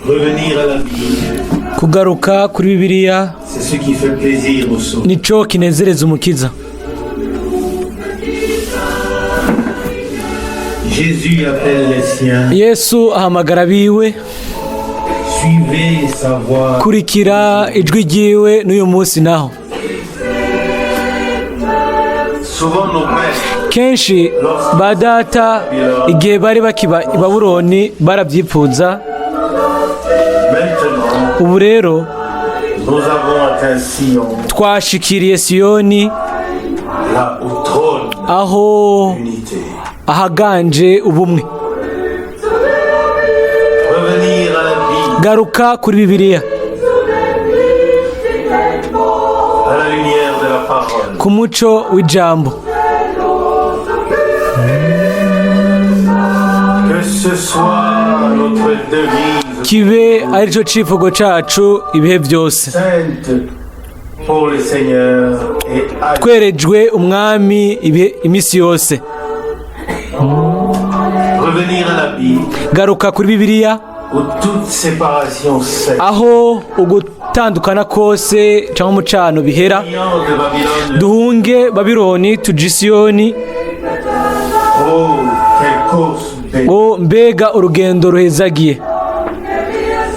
Revenir à la Bible, Kugaruka kuri Bibiliya c'est ce qui fait plaisir au Sauveur. nico kinezereza Umukiza. Jésus appelle les siens. Yesu ahamagara abiwe. Suivez sa voix. Kurikira ijwi ryiwe n'uyu munsi naho. Souvent nos pères, Kenshi ba data igihe bari bakiba i Babuloni barabyipfuza. Maintenant, Ubu rero nous avons atteint Sion, twashikiriye Siyoni, là où trône aho l'unité. ahaganje ubumwe. Revenir à la Bible, Garuka kuri Bibiliya, à la lumière de la parole. Ku muco w'ijambo. Que ce soit notre devise Kibe aricyo civugo cacu ibihe byose. sainte pour le Seigneur et à Twerejwe Umwami ibihe iminsi yose. Revenir à la Bible, Garuka kuri Bibiliya, où toute séparation cesse. aho ugutandukana kose cyangwa umucano bihera. Fuyant de Babylone, Duhunge Babironi tuje i Siyoni. Oh, quelle course belle. Ngo mbega urugendo ruhezagiye!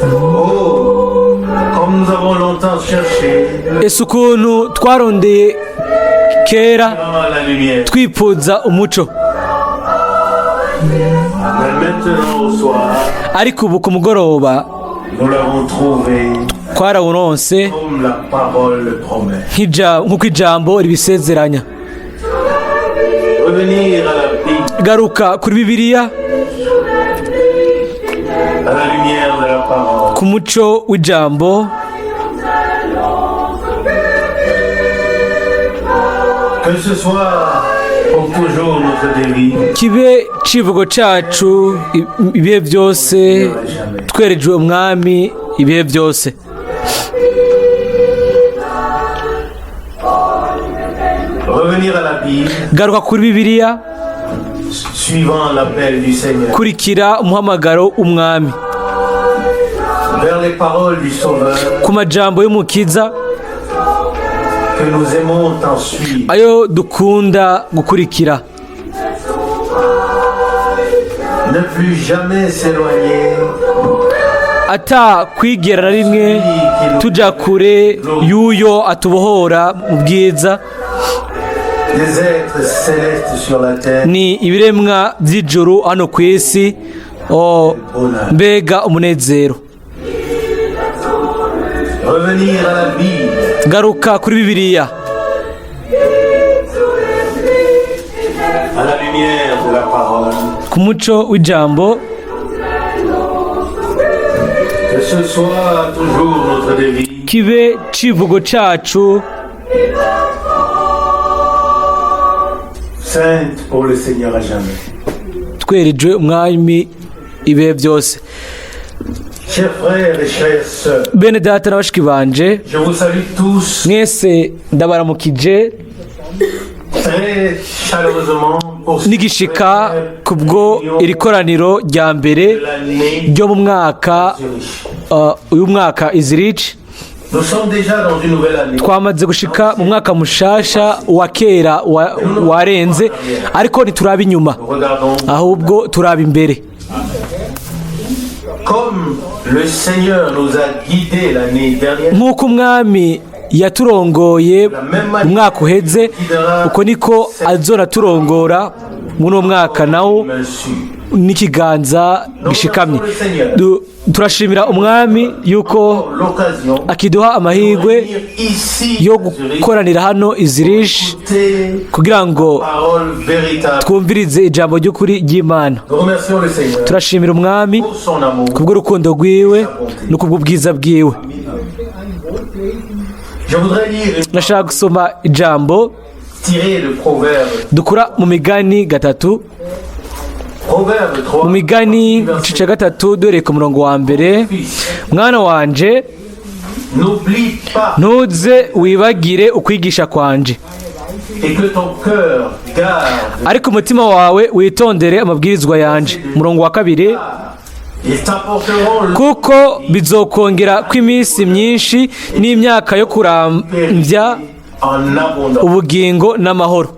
Oh, comme nous avons longtemps cherché Ese ukuntu twarondeye kera dans la lumière. twipfuza umuco! Mais maintenant au soir, Ariko ubu ku mugoroba nous l'avons trouvé twarawuronse comme la parole le promet. Nk'uko ijambo ribisezeranya. Revenir à la Bible, Garuka kuri Bibiliya, à la lumière de la parole. Ku muco w'ijambo. Que ce soit pour toujours notre devise, Kibe civugo cacu ibihe byose, twerejwe Umwami ibihe byose. Revenir à la Bible, Garuka kuri Bibiliya, suivant l'appel du Seigneur, kurikira umuhamagaro w'Umwami, vers les paroles du Sauveur ku majambo y'Umukiza que nous aimons tant suivre. ayo dukunda gukurikira. Ne plus jamais s'éloigner Ata kwigera na rimwe tuja kure y'uyo atubohora mu bwiza. Des êtres célestes sur la terre. Ni ibiremwa by'ijuru hano ku isi. Oh, mbega umunezero! Revenir à la Bible, Garuka kuri Bibiliya, à la lumière de la parole. Ku muco w'ijambo. Que ce soit toujours notre devise, Kibe civugo cacu, sainte pour le Seigneur à jamais. twerejwe Umwami ibihe byose. Chers frères et chères sœurs, Bene data na bashiki banje, je vous salue tous mwese ndabaramukije très chaleureusement pour cette n'igishika première kubwo réunion iri koraniro rya mbere de l'année ryo mu mwaka Zurich. Uyu mwaka izirich. Nous sommes déjà dans une nouvelle année. Twamaze gushika mu mwaka mushasha wa kera warenze, ariko ntituraba inyuma, Nous regardons ahubwo turaba imbere. Comme le Seigneur nous a guidés l'année dernière. Nk'uko Umwami yaturongoye mu mwaka uheze, uko niko azonaturongora muri uwo mwaka nawo Main sûre. n'ikiganza gishikamye. Turashimira Umwami yuko L'occasion akiduha amahirwe de venir ici yo à Zurich, gukoranira hano izirishi écouter kugira ngo parole véritable. twumvirize ijambo ry'ukuri ry'Imana. Nous remercions le Seigneur Turashimira Umwami pour son amour. kubw'urukundo rwiwe no kubw'ubwiza bwiwe. Je voudrais lire une Ndashaka gusoma ijambo tirée de Proverbe. dukura mu Migani 3. Proverbe 3. Mu Migani igice cya 3, duhereye ku murongo wa 1. Fils, Mwana wanje, n'oublie pas ntuze wibagire ukwigisha kwanje, Et que ton cœur garde. Ariko umutima wawe witondere amabwirizwa yanje. Umurongo wa 2: Ils t'apporteront le Kuko bizokongera kw'iminsi myinshi n'imyaka yo kurambya en abondance. ubugingo n'amahoro.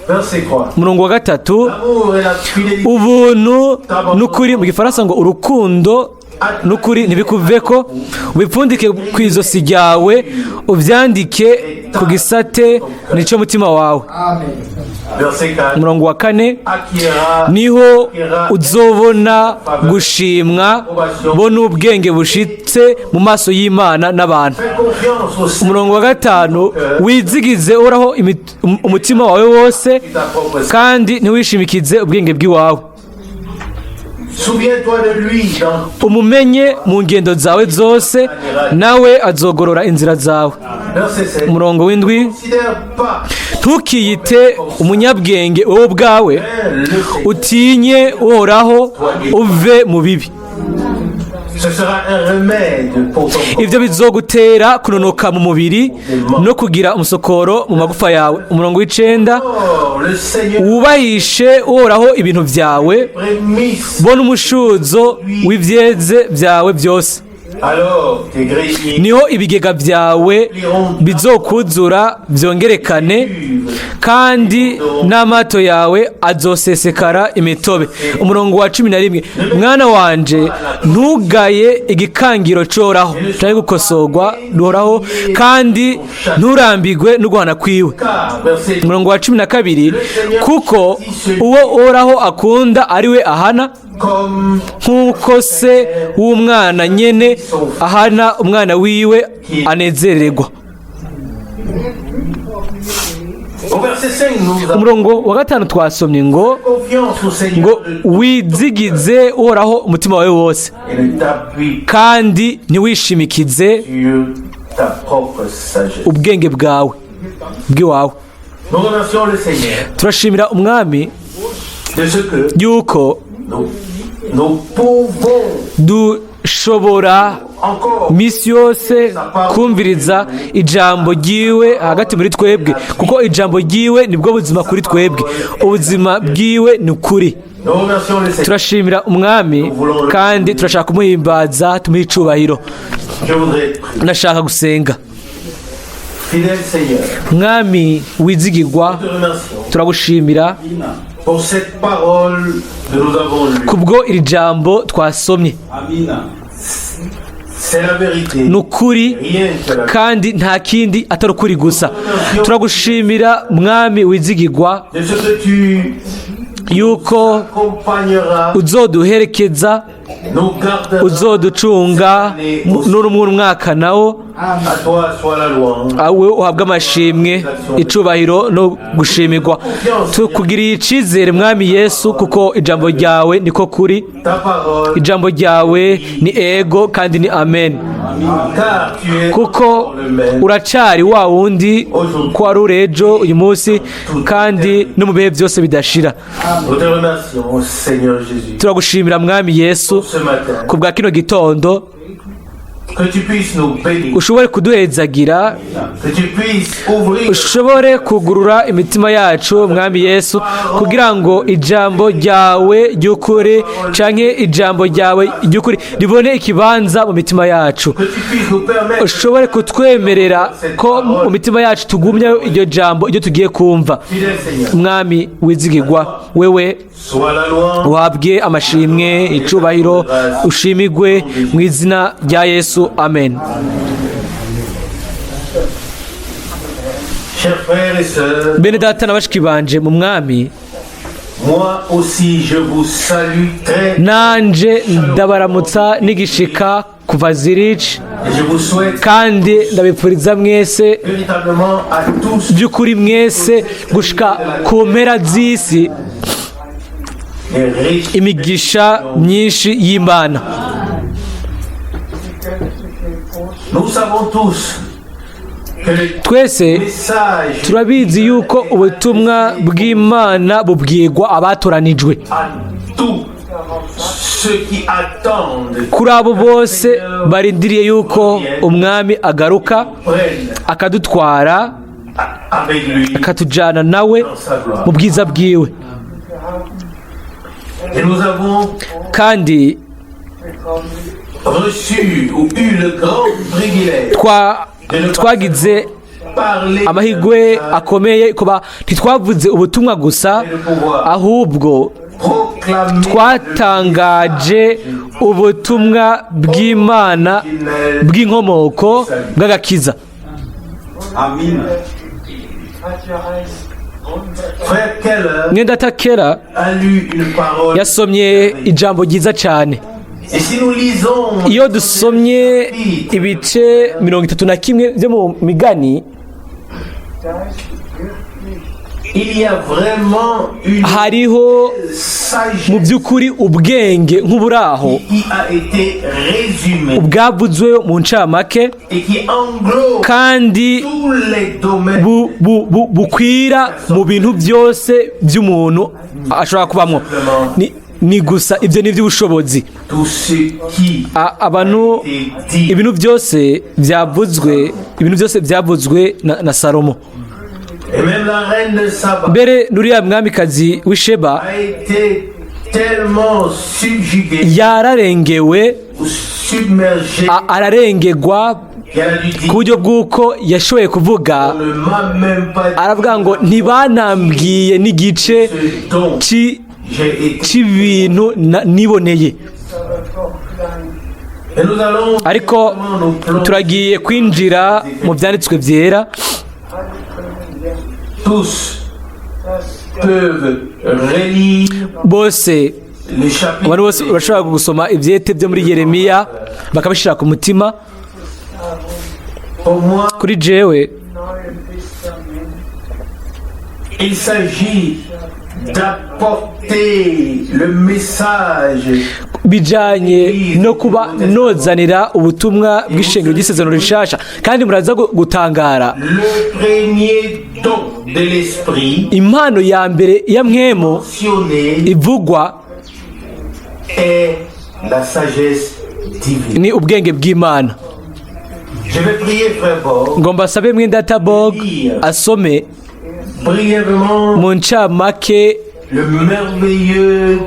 Verset 3. Umurongo wa 3: L'amour et la fidélité Ubuntu n'ukuri, mu Gifaransa ngo urukundo n'ukuri, ntibikuveko, ubipfundike ku izosi ryawe, ubyandike ku gisate nicyo mutima wawe. Verset 4. Umurongo wa 4: Acquerras Niho uzobona gushimwa bo n'ubwenge bushitse mu maso y'Imana n'abantu. Fais confiance au Seigneur Umurongo wa 5: Wizigize Uhoraho umutima wawe wose, ta propre kandi ntiwishimikize ubwenge bw'iwawe. Souviens-toi de lui dans Umumenye mu ngendo zawe zose, nawe azogorora inzira zawe. Verset 7. Umurongo w'7: Considère pas Ntukiyite umunyabwenge wowe ubwawe, le Seigneur. utinye Uhoraho, uve mu bibi. Ce sera un remède pour ton corps. Ibyo bizogutera kunonoka mu mubiri no kugira umusokoro mu magufa yawe. Umurongo w'9: Or, le Seigneur Wubahishe Uhoraho ibintu byawe, prémices. bona umushuzo w'ibyeze byawe byose. Alors tes greniers Niho ibigega byawe bizokuzura byongerekane, kandi n'amato yawe azosesekara imitobe. Umurongo wa 11: Mwana wanje, ntugaye igikangiro coraho cyangwa gukosorwa ruhoraho, kandi nturambigwe no guhana kwiwe. Car, verset Umurongo wa 12: Kuko uwo Uhoraho akunda ari we ahana, comme nk'uko se w'umwana nyene ahana umwana wiwe anezererwa. Au verset 5, nous avons Umurongo wa 5 twasomye ngo confiance au Seigneur ngo wizigize Uhoraho umutima wawe wose, et ne t'appuie kandi ntiwishimikize sur ta propre sagesse. ubwenge bwawe bw'iwawe. Nous remercions le Seigneur Turashimira Umwami de ce que yuko nous pouvons dushobora encore misi yose kumviriza ijambo ryiwe hagati muri twebwe, kuko ijambo ryiwe nibwo buzima kuri twebwe, ubuzima bwiwe ni ukuri. Nous remercions le Seigneur. Turashimira Umwami kandi turashaka kumuhimbaza, tumuha icubahiro. Je voudrais prier. Ndashaka gusenga. Fidèle Seigneur, Mwami wizigirwa, nous te remercions turagushimira pour cette parole que nous avons lue. kubwo iri jambo twasomye. C'est la vérité. Ni ukuri, Rien que la kandi nta kindi atari ukuri gusa. Turagushimira, Mwami wizigirwa, De ce que tu yuko accompagneras, uzoduherekeza, nous garderas. uzoducunga n'urumwe umwaka nawo. À toi soit la louange. Awe uhabwe amashimwe, icubahiro no gushimirwa. Tukugiriye icizere, Mwami Yesu, kuko ijambo ryawe niko kuri. Ta parole, Ijambo ryawe ni ego kandi ni amen. car tu es Kuko le même. uracari wa wundi ko wari uri ejo, uyu munsi kandi no mu bihe byose bidashira. Nous te remercions, Seigneur Jésus, Turagushimira, Mwami Yesu, ce matin, ku bwa kino gitondo, que tu puisses nous bénir, ushobore kuduhezagira, que tu puisses ouvrir ushobore kugurura imitima yacu, Mwami Yesu, kugira ngo ijambo ryawe ry'ukuri canke ijambo ryawe ry'ukuri ribone ikibanza mu mitima yacu. Que tu puisses nous permettre Ushobore kutwemerera ko mu mitima yacu tugumya iryo jambo, iryo tugiye kumva. Fidèle Seigneur, Mwami wizigirwa, wewe sois la louange. uhabwe amashimwe, icubahiro, ushimigwe mu izina rya Yesu, amen. Chers frères et sœurs, Bene data na bashiki banje mu Mwami, moi aussi je vous salue très nanje ndabaramutsa n'igishika kuva Zurich, et je vous souhaite kandi ndabipfuriza mwese, véritablement à tous by'ukuri mwese gushika ku mpera z'isi, les riches imigisha myinshi y'Imana. Nous savons tous que le Twese message turabizi yuko ubutumwa bw'Imana bubwirwa abatoranijwe, à tous ceux qui attendent kuri abo bose barindiriye yuko Umwami agaruka prennent akadutwara. avec lui akatujana nawe dans sa gloire. mu bwiza bwiwe. Et nous avons Kandi reçu ou eu le grand privilège twagize parler amahirwe akomeye kuba ntitwavuze ubutumwa gusa, ahubwo proclamer twatangaje ubutumwa bw'Imana bw'inkomoko bw'agakiza. Amen. Frère Keller Mwene Keller a lu une parole. yasomye ijambo ryiza cyane. Et si nous lisons Iyo dusomye ibice 31 byo mu Migani, il y a vraiment une hariho sagesse mu by'ukuri ubwenge nk'uburaho qui a été résumée bwavuzwe mu ncamake et qui englobe kandi tous les domaines bukwira mu bintu byose by'umuntu ashobora kubamwo. Ni gusa ibyo ni iby'ubushobozi. Tout ce qui Abantu a été dit. ibintu byose byavuzwe na Salomo. Et même la reine de Saba Mbere n'uriya mwamikazi w'Isheba a été tellement subjuguée yararengewe ou submergée ararengegwa qu'elle a dû dire ku buryo bw'uko yashoboye kuvuga, on ne m'a même pas dit aravuga ngo ntibanambwiye n'igice ce dont j'ai été. c'ibintu niboneye. Et nous allons Ariko directement nous plonger turagiye kwinjira mu byanditswe byera. Tous peuvent relire Bose les chapitres abantu bose bashobora gusoma ibyete byo muri Yeremiya bakabishyira ku mutima. Pour moi, Kuri jewe, il s'agit d'apporter le message bijanye no kuba nozanira ubutumwa bw'ishengero ry'isezerano rishasha, kandi muraza gutangara. Le premier don de l'esprit Impano ya mbere ya Mpwemu mentionné ivugwa est la sagesse divine. ni ubwenge bw'Imana. Je vais prier frère Bob Ngomba sabe mwene Bog asome brièvement mu ncamake le merveilleux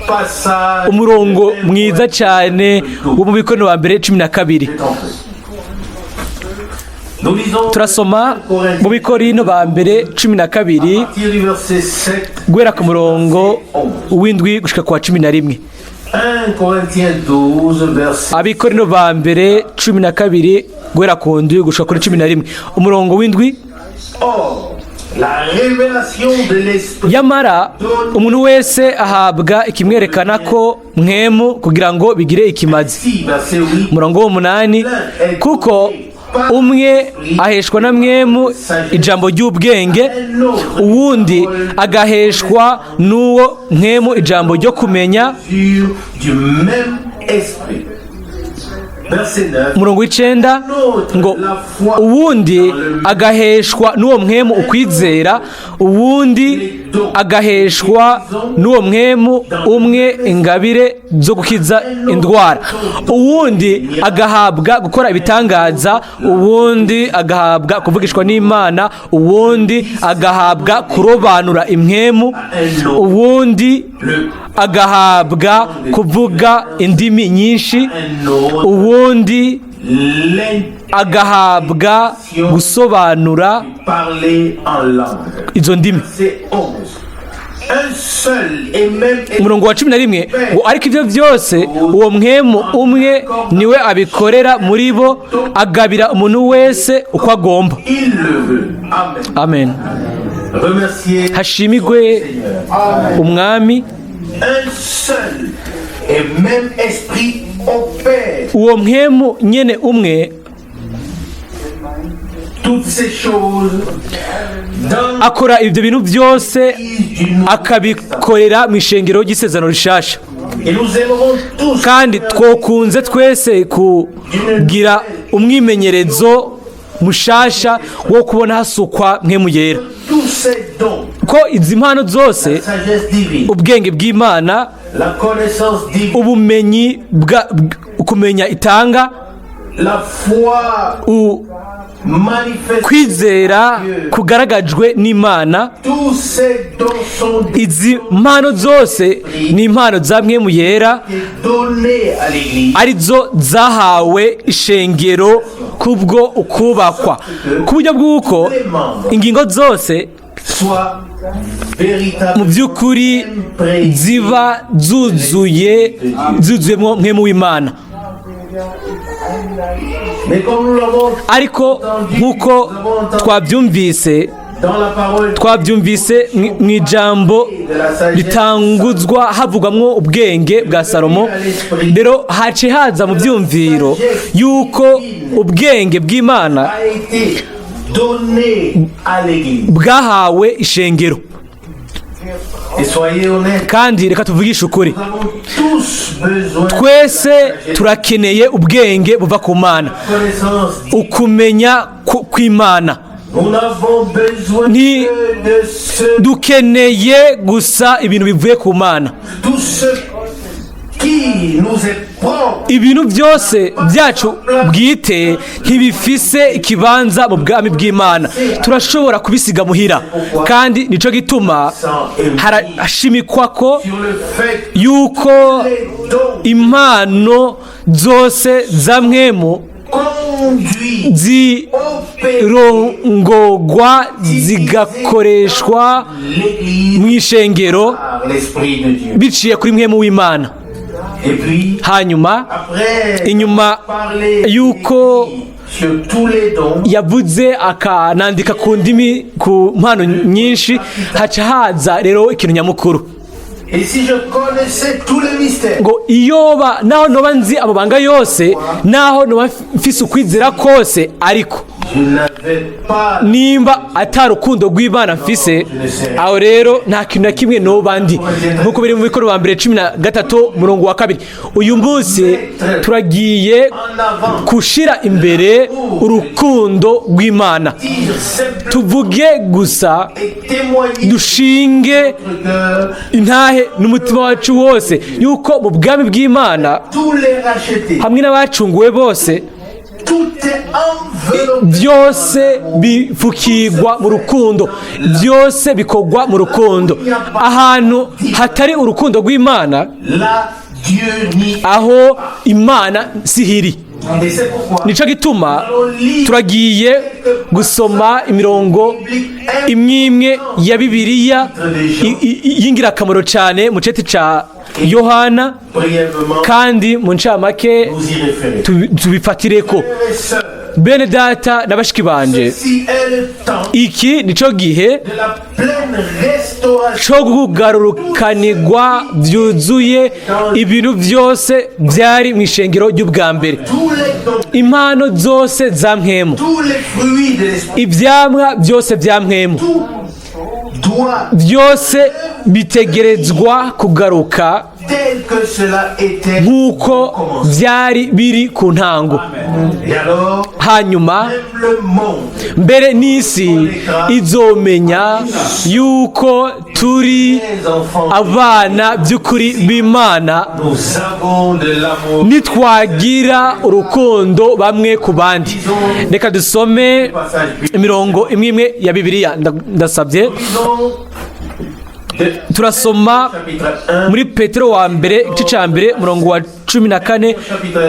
passage umurongo mwiza cyane wo mu Bikorinto wa mbere 12. Nous lisons Turasoma mu Bikorino ba mbere 12, à partir du verset 7. guhera ku murongo w'indwi gushika ku wa 11. 1 Corinthiens 12 verset Abikorino ba mbere 12, guhera ku ndwi gushika kuri 11, umurongo w'indwi. Or, la révélation de l'esprit Yamara umuntu wese ahabwa ikimwerekana ko Mpwemu kugira ngo bigire ikimazi. 6 verset 8. Umurongo w'umunani: kuko umwe aheshwa na Mpwemu ijambo ry'ubwenge, uwundi agaheshwa n'uwo Mpwemu ijambo ryo kumenya. Mesure du même esprit. Verset 9. Umurongo w'icenda ngo uwundi agaheshwa n'uwo Mpwemu ukwizera, uwundi agaheshwa n'uwo Mpwemu umwe ingabire zo gukiza indwara, uwundi agahabwa gukora ibitangaza, uwundi agahabwa kuvugishwa n'Imana, uwundi agahabwa kurobanura impwemu, uwundi agahabwa kuvuga indimi nyinshi, Un autre uwundi agahabwa gusobanura parler en langue. izo ndimi. C'est 11. Un seul et même Umurongo wa 11 ngo ariko ibyo byose uwo Mpwemu umwe niwe abikorera muri bo, agabira umuntu wese uko agomba. Il le veut. Amen. Amen. Remerciez Hashimigwe Seigneur. Umwami. Un seul et même esprit opère Uwo Mpwemu nyene umwe toutes ces choses dans akora ibyo bintu byose, l'Église du Nouveau akabikorera mu ishengero ry'isezerano rishasha. Et nous aimerons tous Kandi twokunze twese kugira umwimenyerezo mushasha wo kubona hasukwa Mpwemu Yera, tous ces dons, ko izi mpano zose, la sagesse divine, ubwenge bw'Imana, la connaissance divine, ubumenyi bwa kumenya itanga, La foi manifeste Ukwizera kugaragajwe n'Imana. Tous ces dons sont Izi mpano zose ni impano za Mpwemu Yera, donnés à l'Église arizo zahawe ishengero kubwo ukubakwa, ku buryo bw'uko ingingo zose soient mu véritablement by'ukuri ziba zuzuye, zuzuyemo Mpwemu w'Imana. Mais comme nous l'avons Ariko nk'uko twabyumvise, dans la parole twabyumvise mu ijambo ritanguzwa havugwamwo ubwenge bwa Salomo, rero haciye haza mu byumviro yuko ubwenge bw'Imana a été donnée à l'Église. bwahawe ishengero. Et soyez honnêtes, Kandi reka tuvugishe ukuri, nous avons tous besoin twese turakeneye ubwenge buva ku Mana, de connaissance. ukumenya kw'Imana. Nous n'avons besoin que de ce, Dukeneye gusa ibintu bivuye ku Mana. tout ce qui nous est propre. Ibintu byose byacu bwite ntibifise ikibanza mu bwami bw'Imana, turashobora kubisiga muhira. Kandi nicyo gituma harashimikwa ko Sur le fait yuko que les dons impano zose za Mpwemu conduisent, opèrent zirongogwa, zigakoreshwa l'Église mu ishengero par l'Esprit de Dieu. biciye kuri Mpwemu w'Imana. Et puis, Hanyuma, après inyuma parler yuko sur tous les dons, yavuze akanandika ku ndimi, ku mpano nyinshi, haca haza rero ikintu nyamukuru. Et si je connaissais tous les mystères, Ngo iyoba naho noba nzi amabanga yose, naho noba mfise ukwizera kose, ariko je n'avais pas nimba atari urukundo rw'Imana mfise, aho rero nta kintu na kimwe noba ndi, nk'uko biri mu Bikorwa wa mbere 13 murongo wa 2. Uyu munsi turagiye en avant gushira imbere urukundo rw'Imana. dire simplement Tuvuge gusa, et témoigner dushinge notre cœur, intahe n'umutima wacu wose yuko mu bwami bw'Imana, tous les rachetés, hamwe n'abacunguwe bose, tout est enveloppé byose bifukirwa mu rukundo, byose bikorwa mu rukundo. Ahantu hatari urukundo rw'Imana, là Dieu n'y aho Imana sihiri. Et c'est pourquoi Nico gituma turagiye gusoma imirongo imwe imwe ya Bibiliya y'ingirakamaro cyane mu cete ca Yohana, brièvement kandi mu ncamake nous y référer. tubifatireko. Frères et sœurs, Bene data na bashiki banje, ceci est le temps iki nico gihe de la pleine restauration co kugarukanirwa byuzuye ibintu byose byari mu ishengero ry'ubwa mbere, tous les dons, impano zose za Mpwemu, tous les fruits de l'esprit, ibyamwa byose bya Mpwemu, tout doit byose bitegerezwa kugaruka tel que cela était nk'uko au commencement. byari biri ku ntango. Et alors, Hanyuma même le monde mbere n'isi izomenya yuko turi les enfants, abana by'ukuri b'Imana nous avons de l'amour. nitwagira urukundo bamwe ku bandi. Reka dusome Passage biblique. imirongo imwe imwe ya Bibiliya. Ndasabye. Lisons de Turasoma chapitre 1, muri Petero wa mbere igice cya mbere umurongo wa 14.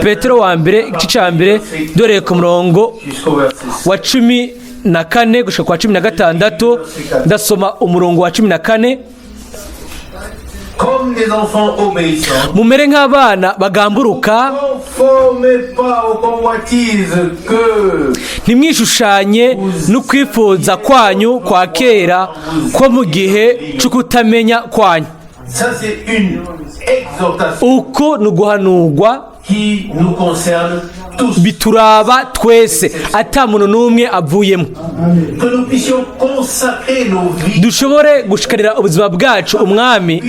Petero wa mbere igice cya mbere, dore ku murongo jusqu'au verset 6. wa 14 gushika kwa 16. Ndasoma umurongo wa 14. Comme des enfants obéissants, Mumere nk'abana bagamburuka, conformez pas aux convoitises que ntimwishushanye n'ukwifuza kwanyu kwa kera ko mu gihe cy'ukutamenya kwanyu. Ça, c'est une exhortation Uku ni uguhanurwa qui nous concerne tous. bituraba twese, ata muntu n'umwe avuyemo. Que nous puissions consacrer nos vies Dushobore gushikarira ubuzima bwacu Umwami,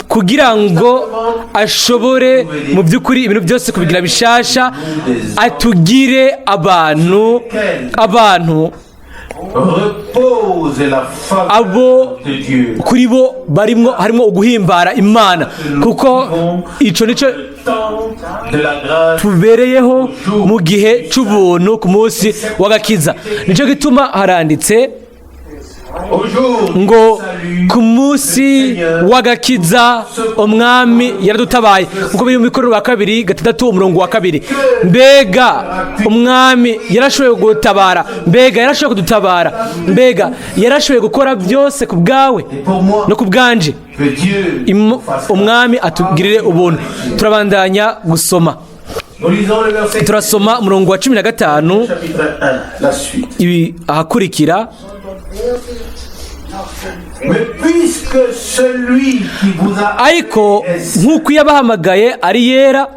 kugira ngo ashobore mu by'ukuri ibintu byose kubigira bishasha, atugire abantu nous Repose la faveur Abo de Dieu. kuri bo barimwo harimo uguhimbara Imana, kuko ico nico Temps de la grâce tubereyeho mu gihe c'ubuntu, ku munsi w'agakiza. Nico gituma haranditse au jour du ngo salut. ku munsi w'agakiza Umwami yaradutabaye, nkuko biri mu Bikorero wa kabiri 6 umurongo wa 2. Mbega Umwami yarashoboye gutabara? Mbega yarashoboye kudutabara? Mbega yarashoboye gukora byose ku bwawe Pour moi, no ku bwanje? que Dieu fasse. Umwami atugirire ubuntu. Turabandanya gusoma. Nous lisons le verset Turasoma umurongo wa 15. chapitre 1, la suite. Ibi ahakurikira. Mais puisque celui qui vous a Ariko nk'uko yabahamagaye ari yera,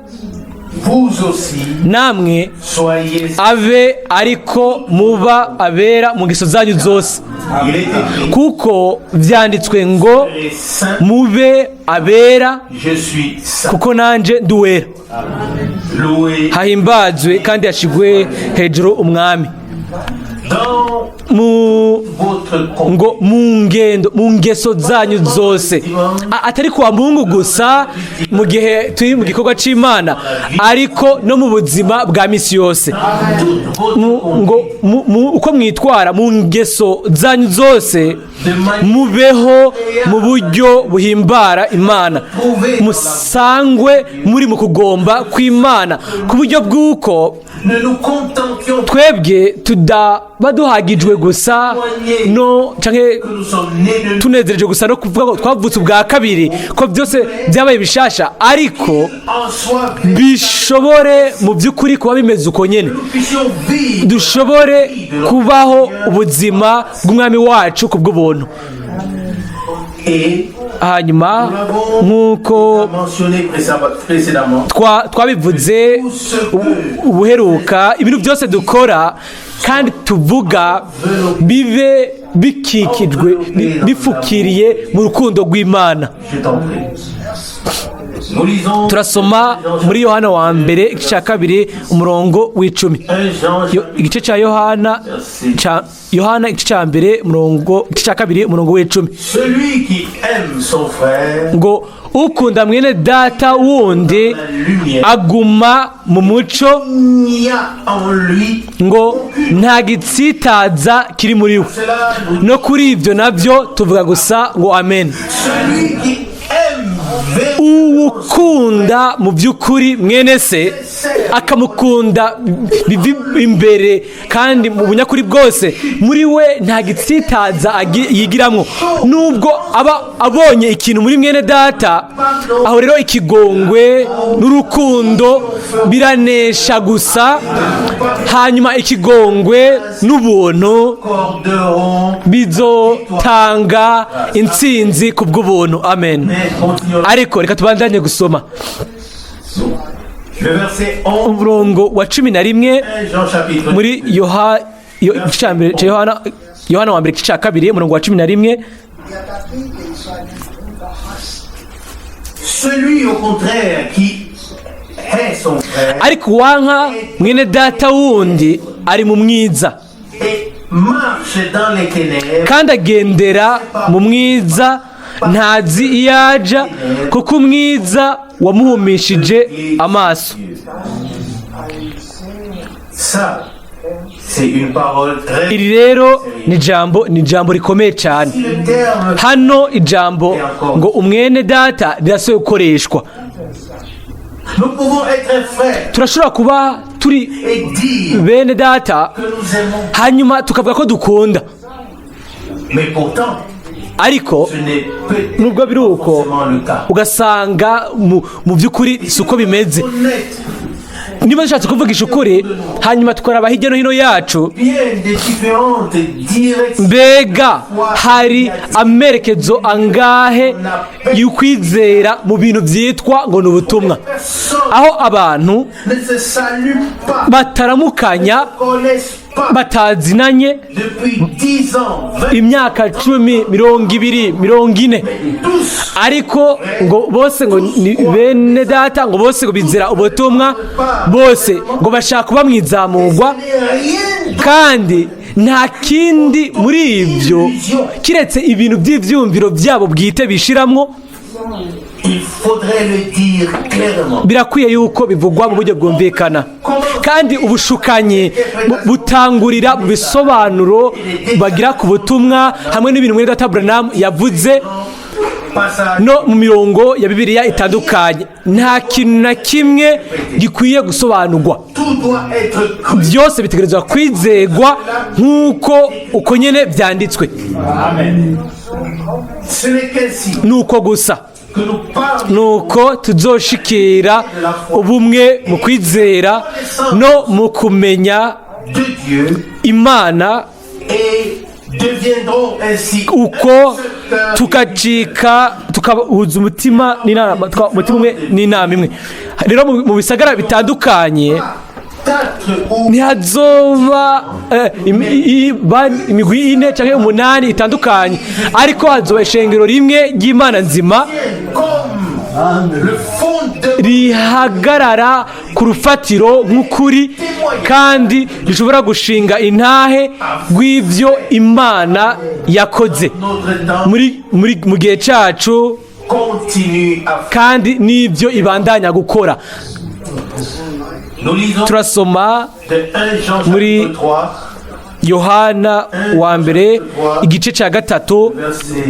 vous aussi namwe soyez. abe ariko muba abera mu ngeso zanyu zose, Il est écrit, kuko byanditswe ngo et saint, mube abera, je suis saint. kuko nanjye ndi uwera. Loué Hahimbazwe kandi hashigwe hejuru Umwami. Dans Mu votre conduite. ngo mu ngendo, mu ngeso zanyu zose. Atari kuwa Mungu gusa mu gihe turi mu gikorwa c'Imana, ariko no mu buzima bwa misi yose. Toute votre Ngo conduite. uko mwitwara mu ngeso zanyu zose, De manière mubeho mu buryo buhimbara Imana, musangwe muri mu kugomba kw'Imana, ku buryo bw'uko ne nous contentions twebwe tudaba duhagijwe gusa no canke que nous sommes nés de tunezereje gusa no kuvuga ko twavutse ubwa kabiri, ko byose byabaye bishasha, ariko en soi bishobore mu by'ukuri kuba bimeze uko nyene, nous puissions vivre dushobore kubaho ubuzima bw'Umwami wacu ku bw'ubuntu. Et Hanyuma nk'uko mentionné précédemment, twabivuze ubuheruka, ibintu byose dukora kandi tuvuga bibe bikikijwe, bifukiriye mu rukundo rw'Imana. Je t'en prie. Nous lisons Turasoma muri Yohana wa mbere igice cya 2 umurongo w'10. 1 Jean Igice cya Yohana, cya Yohana, igice cya mbere umurongo, igice cya 2 umurongo w'10. Celui qui aime son frère Ngo ukunda mwene data wundi la lumière, aguma mu muco, il n'y a en lui ngo nta gitsitaza kiri muri we. Cela nous No kuri ibyo nabyo tuvuga gusa ngo amen. Celui qui aime Uwukunda mu by'ukuri mwene se, akamukunda biva imbere kandi mu bunyakuri bwose, muri we nta gitsitaza yigiramwo. Nubwo aba abonye ikintu muri mwene data, aho rero ikigongwe n'urukundo biranesha gusa. Hanyuma ikigongwe n'ubuntu accorderont bizotanga intsinzi ku bw'ubuntu. Amen. Mais continuons. Ariko reka tubandanye gusoma. Le verset 11, Umurongo wa 11. 1 Jean chapitre Muri igice cya mbere cya Yohana, Yohana wa mbere igice cya 2 umurongo wa 11. Celui au contraire qui hait son frère Ariko uwanka mwene data wundi ari mu mwiza et marche dans les ténèbres, kandi agendera mu mwiza, ntazi iyo aja, kuko umwiza wamuhumishije amaso. Ça, c'est une parole très. Iri rero ni ijambo rikomeye cyane. Le terme Hano ijambo ngo umwene data rirashoboye gukoreshwa. Nous pouvons être frères Turashobora kuba turi et dire bene data, que nous aimons. hanyuma tukavuga ko dukunda. Mais pourtant, Ariko ce n'est peut-être nubwo biri uko, forcément le cas. ugasanga mu by'ukuri si uko bimeze. Honnête, Niba dushatse kuvugisha ukuri, hanyuma tukaraba hirya no hino yacu, bien des différentes directions mbega hari amerekezo angahe y'ukwizera mu bintu byitwa ngo ni ubutumwa, Personne aho abantu ne se salue pas, bataramukanya, ne connaissent pas batazinanye depuis 10 ans, 20, imyaka 10, 20, 40, tous ariko ngo bose ngo ni bene data, ngo bose ngo bizera ubutumwa, bose ngo bashaka kuba mu izamurwa, n'est rien kandi Nta kindi muri ibyo kiretse ibintu by'ibyumviro byabo bwite bishiramwo. Il faudrait le dire clairement. Birakwiye yuko bivugwa mu buryo bwumvikana. Kandi ubushukanyi butangurira mu bisobanuro bagira ku butumwa hamwe n'ibintu mwene data Branham yavuze Passage no mu mirongo ya Bibiliya itandukanye. Nta kintu na kimwe gikwiye gusobanurwa. Tout doit être cru. Byose bitegerezwa kwizegwa nk'uko uko nyine byanditswe. Ce n'est qu'ainsi Ni uko gusa que nous parlions nuko tuzoshikira ubumwe mu kwizera no mu kumenya de Dieu Imana, et deviendrons ainsi uko un seul cœur. Tukacika tukahuza umutima n'inama, umutima umwe n'inama imwe. Rero mu bisagara bitandukanye Quatre ou ntihazoba imigwi ine cyangwa umunani itandukanye, ariko hazoba ishengero rimwe ry'Imana nzima comme le fondement rihagarara ku rufatiro nk'ukuri kandi rishobora gushinga intahe rw'ibyo Imana yakoze notre temps muri mu gihe cyacu continue à faire. kandi n'ibyo ibandanya gukora. Nous lisons Turasoma de 1 Jean muri chapitre 3, Yohana wa mbere igice cya 3,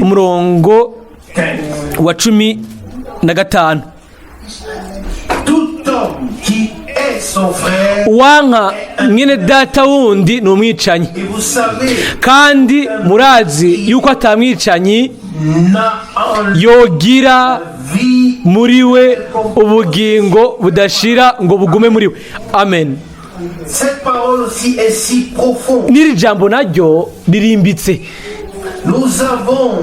umurongo 15. wa 15. Tout homme qui hait son frère, Uwanka mwene data wundi ni umwicanyi, et vous savez, kandi murazi yuko atamwicanyi n'a en lui yogira vie. muri we ubugingo budashira ngo bugume muri we. Amen. Cette parole aussi est si profonde. N'iri jambo naryo ririmbitse. Nous avons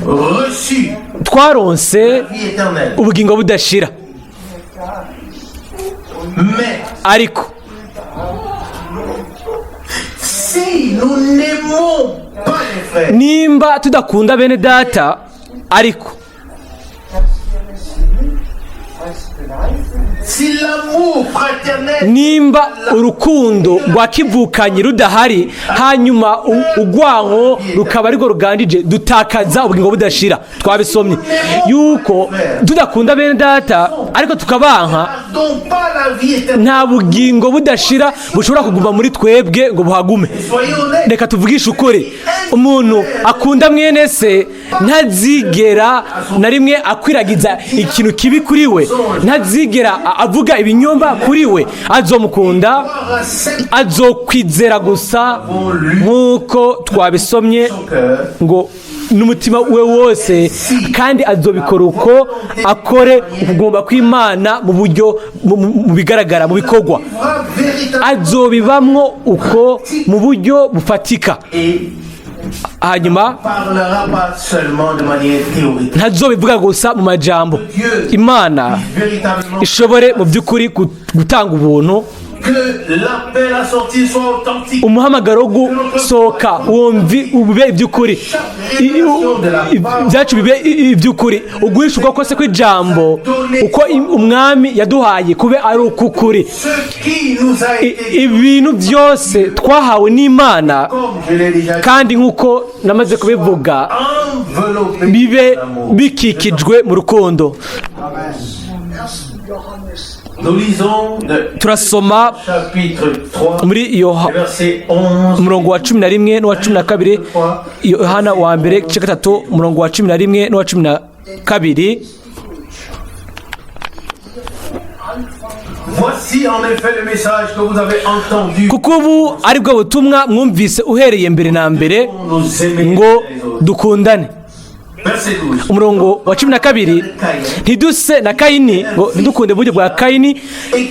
reçu Twaronse la vie éternelle. ubugingo budashira. Mais Ariko si nous n'aimons pas les frères, nimba tudakunda bene data, ariko si l'amour fraternel nimba urukundo rwa kivukanyi rudahari, hanyuma urwanko rukaba arirwo rugandije, dutakaza ubugingo budashira. Twabisomye yuko tudakunda bene data ariko tukabanka, donc pas la vie éternelle. nta bugingo budashira bushobora kuguma muri twebwe ngo buhagume. Soyez honnêtes. Reka tuvugishe ukuri: umuntu akunda mwene se ntazigera na rimwe akwiragiza ikintu kibi kuri we, ntazigera avuga ibinyomba kuri we. Azomukunda, Croire à cette azokwizera gusa nk'uko twabisomye cœur ngo n'umutima we wose, kandi azobikora uko akore ukugomba kw'Imana mu buryo mu bigaragara, mu bikorwa. vivra véritablement Azobibamwo uko mu buryo bufatika, et hanyuma parlera pas seulement de manière théorique. ntazobivuga gusa mu majambo. Imana Véritablement ishobore mu by'ukuri gutanga ubuntu, que l'appel à sortir soit authentique. umuhamagaro wo gusohoka wumvi ube iby'ukuri, ibyacu bibe iby'ukuri, uguhishurwa kose kw'ijambo uko Umwami yaduhaye kube ari uk'ukuri. Ce qui nous a été, Ibintu byose twahawe n'Imana, comme je l'ai déjà dit, kandi nk'uko namaze kubivuga, enveloppé bibe d'amour. bikikijwe mu rukundo. Nous lisons de Turasoma chapitre 3, muri verset 11. umurongo wa 11 n'uwa 12, Yohana wa mbere igice 3, umurongo wa 11 n'uwa 12. Voici en effet le message que vous avez entendu. Kuko ubu ari bwo butumwa mwumvise uhereye mbere na mbere, Nous aimer ngo les autres. dukundane. Verset 12. Umurongo wa 12: ntiduse na Kayini, ngo ntidukunde uburyo bwa Kayini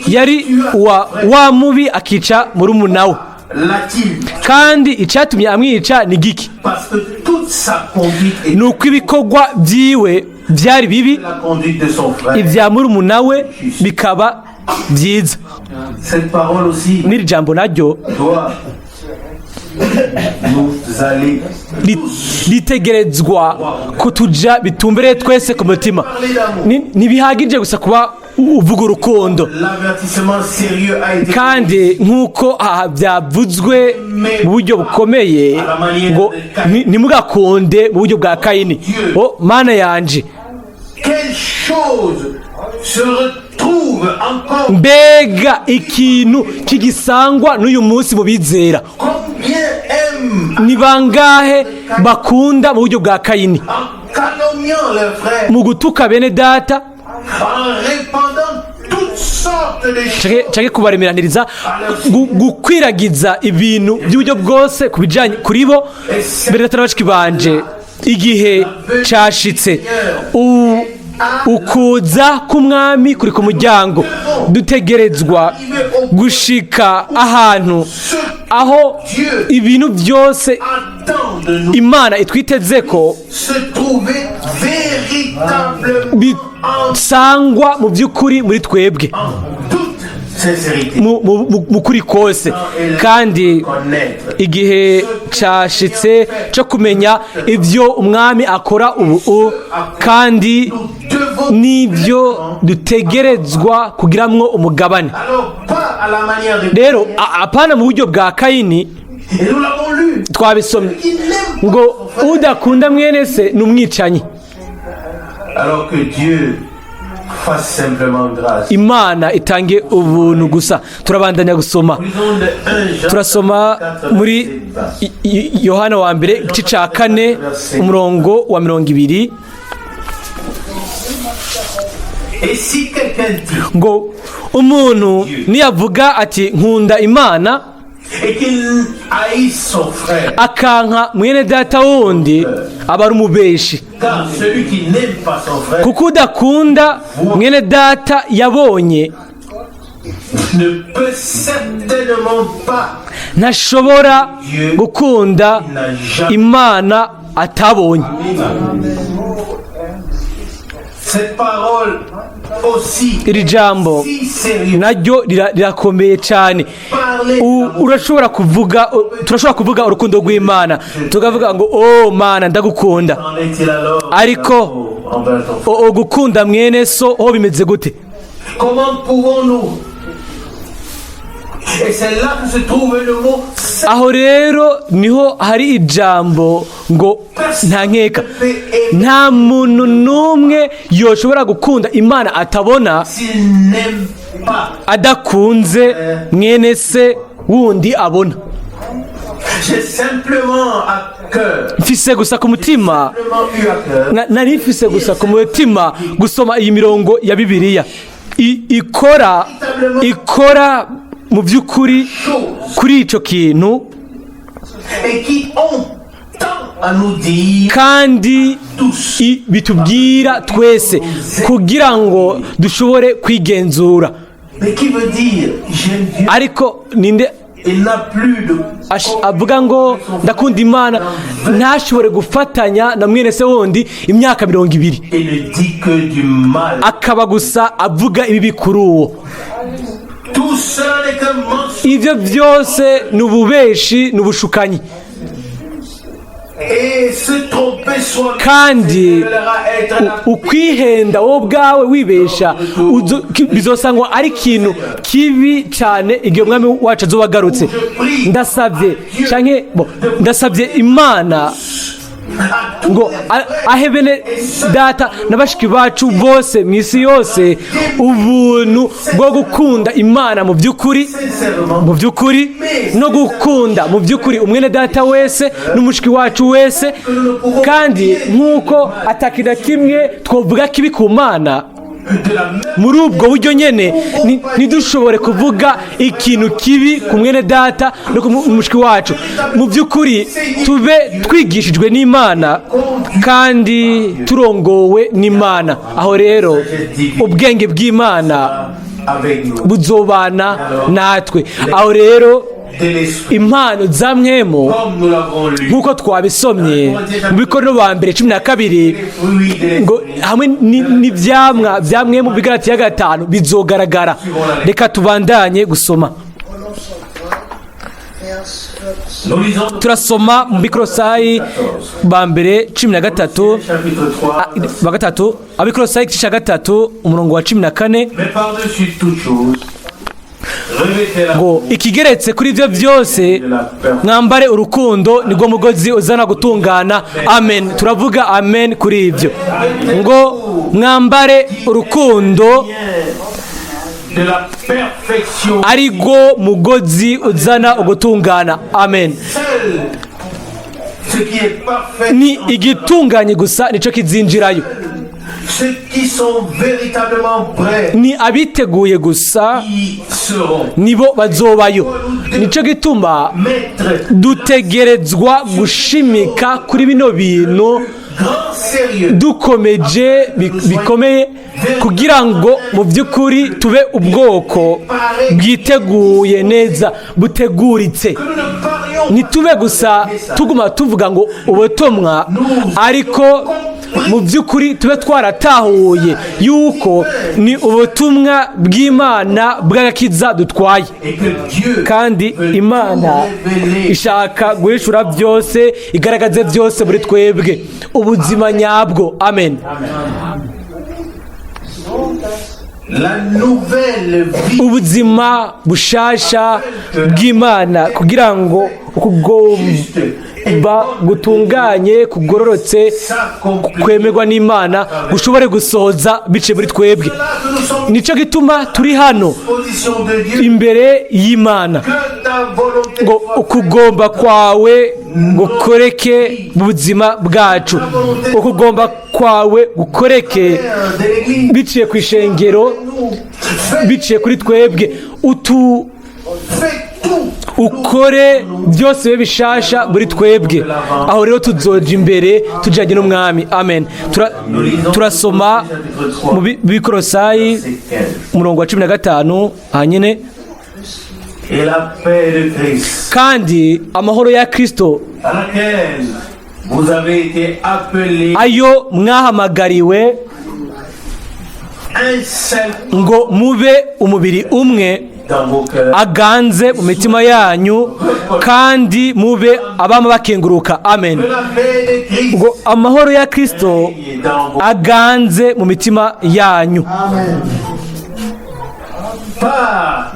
yari uwa wa mubi, akica murumuna we. L'a-t-il Kandi icyatumye amwica ni giki? Parce que toute sa conduite est Ni uko ibikorwa byiwe byari bibi, la conduite de son frère. ibya murumuna we bikaba byiza. Cette parole aussi N'iri jambo naryo doit nous aller ritegerezwa kutuja bitumbereye twese ku mutima. Ntibihagije gusa kuba uvuga urukundo. L'avertissement sérieux a été Kandi nk'uko aha byavuzwe mu buryo bukomeye ngo ntimugakunde mu buryo bwa Kayini. O Mana yanje! Quelle chose se retrouve encore? Mbega ikintu kigisangwa n'uyu munsi mu bizera! Combien aiment Ni bangahe bakunda mu buryo bwa Kayini, en calomniant leurs frères, mu gutuka bene data, en répandant toutes sortes de choses canke kubaremeraniriza, gukwiragiza ibintu by'uburyo bwose ku bijanye kuri bo. Mbere data na bashiki banje, igihe cashitse. Ukuza k'Umwami kuri ku muryango. Dutegerezwa gushika ahantu aho ibintu byose attend de nous Imana itwiteze ko se trouver véritablement en bisangwa mu by'ukuri muri twebwe, toute sincérité. mu kuri kose. Kandi Connaître igihe cashitse cyo kumenya ibyo Umwami akora ubu kandi nous devons n'ibyo dutegerezwa kugiramwo umugabane. Alors pas à la manière de Rero apana mu buryo bwa Kayini. Et nous l'avons lu. Twabisomye Il n'aime pas ngo son frère. udakunda mwene se ni umwicanyi. Alors que Dieu fasse simplement grâce. Imana itange ubuntu gusa. Turabandanya gusoma. Lisons de 1 Jean Turasoma 4, muri verset 20. Yohana wa mbere, igice cya 4, umurongo wa 20. Et si quelqu'un dit Ngo umuntu niyavuga ati: "Nkunda Imana," et qu'il haïsse son frère, akanka mwene data wundi, aba ari umubeshi. Car celui qui n'aime pas son frère Kuko udakunda mwene data yabonye ne peut certainement pas ntashobora gukunda il n'a jamais. Imana atabonye. Cette parole aussi Iri jambo si sérieuse. naryo rirakomeye cyane. Parler Urashobora kuvuga, turashobora kuvuga urukundo rw'Imana, tukavuga ngo: "Oh Mana, ndagukunda." En est-il alors Ariko d'amour envers ton frère? Gukunda mwene so ho bimeze gute? Comment pouvons-nous? Et c'est là que se trouve le mot Aho rero niho hari ijambo ngo nta nkeka, nta muntu n'umwe yoshobora gukunda Imana atabona s'il n'aime pas. adakunze mwene se wundi abona. J'ai simplement à cœur, Mfise gusa ku mutima, simplement eu à cœur nari mfise gusa ku mutima gusoma iyi mirongo ya Bibiliya ikora mu by'ukuri chose kuri icyo kintu et qui ont tant à nous dire kandi tous. bitubwira twese kugira ngo dushobore kwigenzura. Mais qui veut dire j'aime Dieu? Ariko ninde Il n'a plus de avuga ngo ndakunda Imana, ntashobore gufatanya na mwene se wundi imyaka 20, et ne dit que du mal. akaba gusa avuga ibibi kuri uwo? Tout cela n'est qu'un mensonge. Ibyo byose ni ububeshi, ni ubushukanyi. Et se tromper soi-même Kandi révélera être la ukwihenda wowe ubwawe wibesha bizosangwa ari ikintu kibi cyane igihe Umwami wacu azoba agarutse. Ndasabye canke bo, ndasabye Imana ngo ahe bene data na bashiki bacu bose mu isi yose ubuntu bwo gukunda Imana mu by'ukuri, sincèrement mu by'ukuri, no gukunda mu by'ukuri umwene data wese n'umushiki wacu wese. Kandi nk'uko atakintu na kimwe twavuga kibi ku Mana, de la même muri ubwo buryo nyene ntidushobore kuvuga ikintu kibi ku mwene data no ku mushiki wacu. Mu by'ukuri tube twigishijwe n'Imana kandi turongowe n'Imana. Aho rero ubwenge bw'Imana avec nous buzobana natwe. Aho rero de l'esprit impano za Mpwemu, comme nous l'avons lu nk'uko twabisomye mu Bikorinto ba mbere 12, fruits de ngo l'esprit. hamwe n'ivyamwa bya Mpwemu, Bigaratiya 5, bizogaragara. Reka tubandanye gusoma. Vers Nous lisons Turasoma mu Bikorosayi ba mbere 13, chapitre 3. Ba gatatu, Abikorosayi igice cya 3, umurongo wa 14. Mais par-dessus toute chose, revêtez la Ngo ikigeretse kuri ibyo byose, de la perfection. mwambare urukundo, nibwo mugozi uzana gutungana. Amen. Turavuga amen kuri ibyo, ngo mwambare urukundo, De la perfection. Ariko mugozi uzana ugutungana. Amen. Seul ce qui est parfait, Ni igitunganye gusa nicyo kizinjirayo. Ceux qui sont véritablement prêts Ni abiteguye gusa y seront. nibo bazobayo. Nicyo gituma Mettre dutegerezwa gushimika kuri bino bintu grand sérieux dukomeje bikomeye, kugira ngo mu by'ukuri tube ubwoko bwiteguye neza, buteguritse. Que nous ne parlions Ntitube gusa tuguma tuvuga ngo ubutumwa, ariko mu by'ukuri tube twaratahuye yuko ni ubutumwa bw'Imana bw'agakiza dutwaye, et que Dieu kandi Imana ishaka guhishura byose, igaragaze byose muri twebwe, ubuzima nyabwo. Amen. La nouvelle vie Ubuzima bushasha bw'Imana, kugira ngo ukugomba gutunganye, kugororotse, s'accomplit. kwemerwa n'Imana gushobore gusohoza biciye muri twebwe. Là que nous sommes Nicyo gituma turi hano position de Dieu. imbere y'Imana, Que ta volonté ngo soit ukugomba kwawe gukoreke mu buzima bwacu, ukugomba kwawe gukoreke faite de l'Église. biciye ku ishengero, Nous, fais, biciye kuri twebwe, utu fais tout. ukore byose bibe bishasha muri twebwe. Aho rero tuzoja imbere tujanye n'Umwami. Amen. Turasoma mu Bikorosayi, Verset 15. umurongo wa 15 hanyine. Et la paix de Christ, Kandi amahoro ya Kristo, à laquelle vous avez été appelés ayo mwahamagariwe un seul ngo mube umubiri umwe, dans vos cœurs. aganze mu mitima yanyu, kandi mube abama bakenguruka. Amen. Que la paix de Christ Ngo amahoro ya Kristo règne dans vos aganze mu mitima yanyu. Par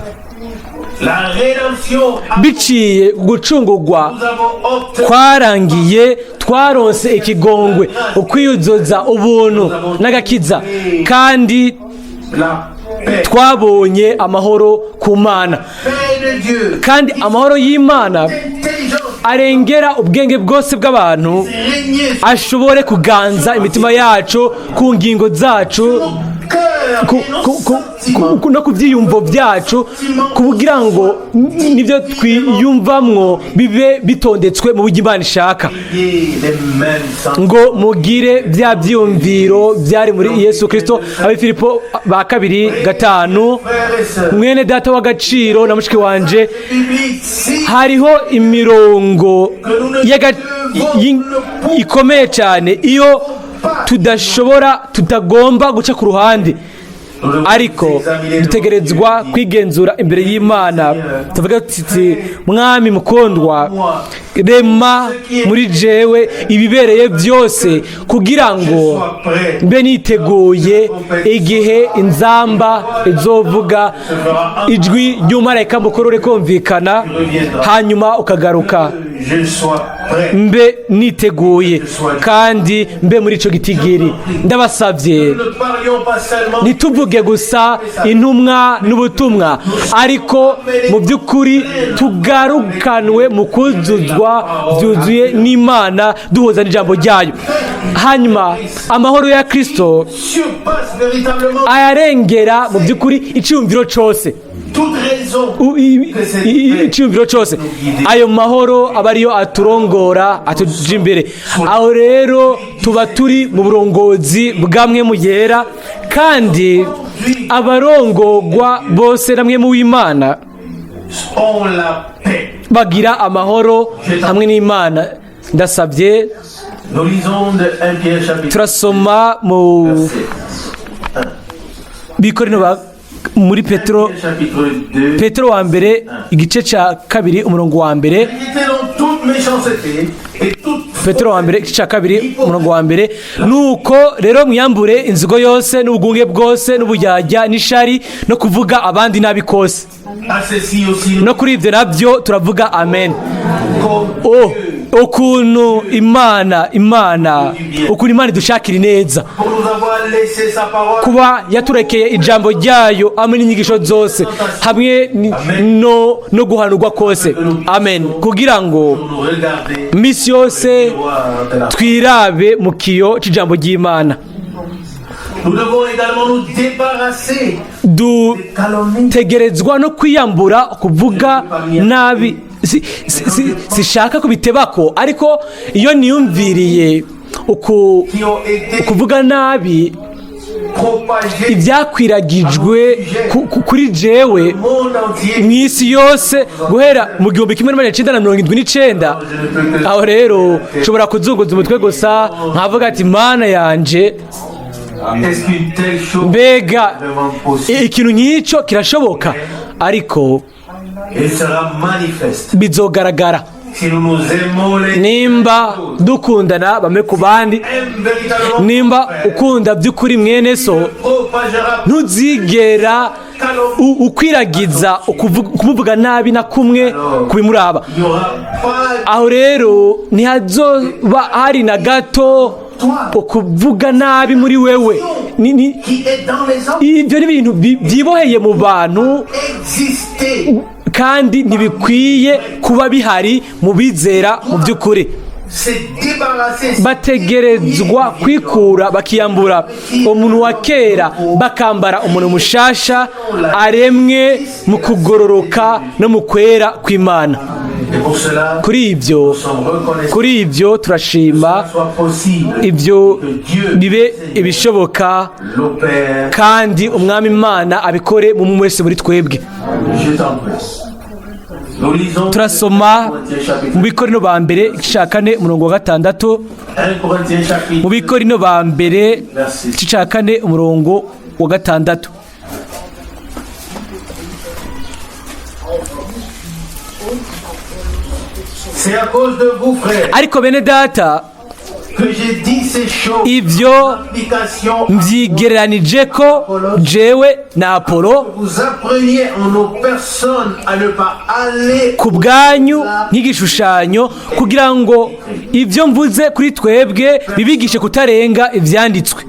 la rédemption, Biciye gucungurwa nous avons obtenu kwarangiye, twaronse ikigongwe, ukwiyuzuza ubuntu n'agakiza, kandi la paix. twabonye amahoro ku Mana. Paix de Dieu. Kandi amahoro y'Imana Intelligence arengera ubwenge bwose bw'abantu régner sur ashobore kuganza imitima yacu, ku ngingo zacu, nos cœurs et nos sentiments. no ku byiyumvo byacu, kugira ngo nibyo twiyumvamwo bibe bitondetswe mu buryo Imana ishaka. Ayez les mêmes sentiments. Ngo mugire bya byiyumviro byari muri Yesu Kirisito. Abifilipo ba kabiri 5. Frères et sœurs, Mwene data w'agaciro na mushiki wanje, biblique, si hariho imirongo ikomeye cyane iyo tudashobora, tutagomba guca ku ruhande, ariko dutegerezwa kwigenzura imbere y'Imana, tuvuga tuti: "Mwami mukundwa, rema muri jewe ibibereye byose, kugira ngo sois prêt, mbe niteguye igihe inzamba izovuga, ijwi ry'umumarayika mukuru rikumvikana, hanyuma ukagaruka, je sois prêt. mbe niteguye kandi mbe muri ico gitigiri." Ndabasabye, Nous ne parlions pas seulement ntituvuge gusa intumwa n'ubutumwa, ariko mu by'ukuri tugarukanwe mu kuzuzwa byuzuye n'Imana, duhuza n'ijambo ryayo. Hanyuma amahoro ya Kristo surpasse véritablement ayarengera mu by'ukuri icyumviro cyose, toute raison. icyumviro cyose. Ayo mahoro aba ariyo aturongora, atuja imbere. Aho rero tuba turi mu burongozi bwamwe mu yera, kandi abarongogwa bose namwe mu w'Imana Ont la paix. bagira amahoro hamwe n'Imana. Ndasabye. Nous lisons de 1 Pierre chapitre Turasoma mu verset Bikorino ba Muri Petero, Chapitre 2. Petero wa mbere, igice cya 2, umurongo wa 1. Évitez donc toute méchanceté et toute Petero wa mbere, igice cya 2, umurongo wa 1: "Nuko rero mwiyambure inzigo yose n'ubugunge bwose n'ubujyajya n'ishari no kuvuga abandi nabi kose." À ceci aussi, No kuri ibyo nabyo turavuga amen. comme Oh, ukuntu Imana, ukuntu Imana idushakira ineza, pour nous avoir laissé sa parole. kuba yaturekeye ijambo ryayo hamwe n'inyigisho zose, hamwe no guhanurwa kose, amen, kugira ngo Pour nous regarder misi yose miroir de la twirabe mu kiyo cy'ijambo ry'Imana. Nous devons également nous débarrasser des calomnies. Dutegerezwa no kwiyambura kuvuga nabi. Sishaka kubitebako, ariko iyo niyumviriye uku Qui ont été kuvuga nabi propagées ibyakwiragijwe kuri jewe au monde entier. mu isi yose guhera mu 1979, aho rero nshobora kuzunguza umutwe gusa nkavuga ati: "Mana yanje!" Est-ce qu'une telle chose Mbega est vraiment possible? ikintu nk'icyo kirashoboka? Ariko Elle sera manifeste. bizogaragara. Si nous nous aimons les Nimba dukundana bamwe ku bandi, aime véritablement, nimba ukunda by'ukuri mwene so, propagera ntuzigera ukwiragiza kumuvuga nabi na kumwe kubimuraba. Il n'y aura pas Aho rero ntihazoba hari na gato ukuvuga nabi muri wewe. Qui est dans les hommes Ibyo ni ibintu byiboheye mu bantu exister. kandi ntibikwiye kuba bihari mu bizera mu by'ukuri. Se débarrasser. Bategerezwa kwikura, bakiyambura umuntu wa kera, bakambara umuntu mushasha aremwe mu kugororoka no mu kwera kw'Imana. Et pour cela, Kuri ibyo, nous sommes reconnaissants kuri ibyo turashima. Que ce soit possible. Ibyo Que Dieu bibe ibishoboka, l'opère. kandi Umwami Imana abikore mu muntu wese muri twebwe. Je t'en prie. Nous lisons Turasoma Corinthiens chapitre mu Bikorino ba mbere, igice cya 4, umurongo wa 6. 1 Corinthiens chapitre Mu Bikorino ba mbere, Verset igice cya 4, umurongo wa 6. C'est à cause de vous, frères, Ariko bene data, que j'ai dit ces choses. ibyo Application, mbyigereranije ko jewe na Apolo, vous appreniez en nos personnes à ne pas aller ku bwanyu nk'igishushanyo, kugira ngo ibyo mvuze kuri twebwe bibigishe kutarenga ibyanditswe.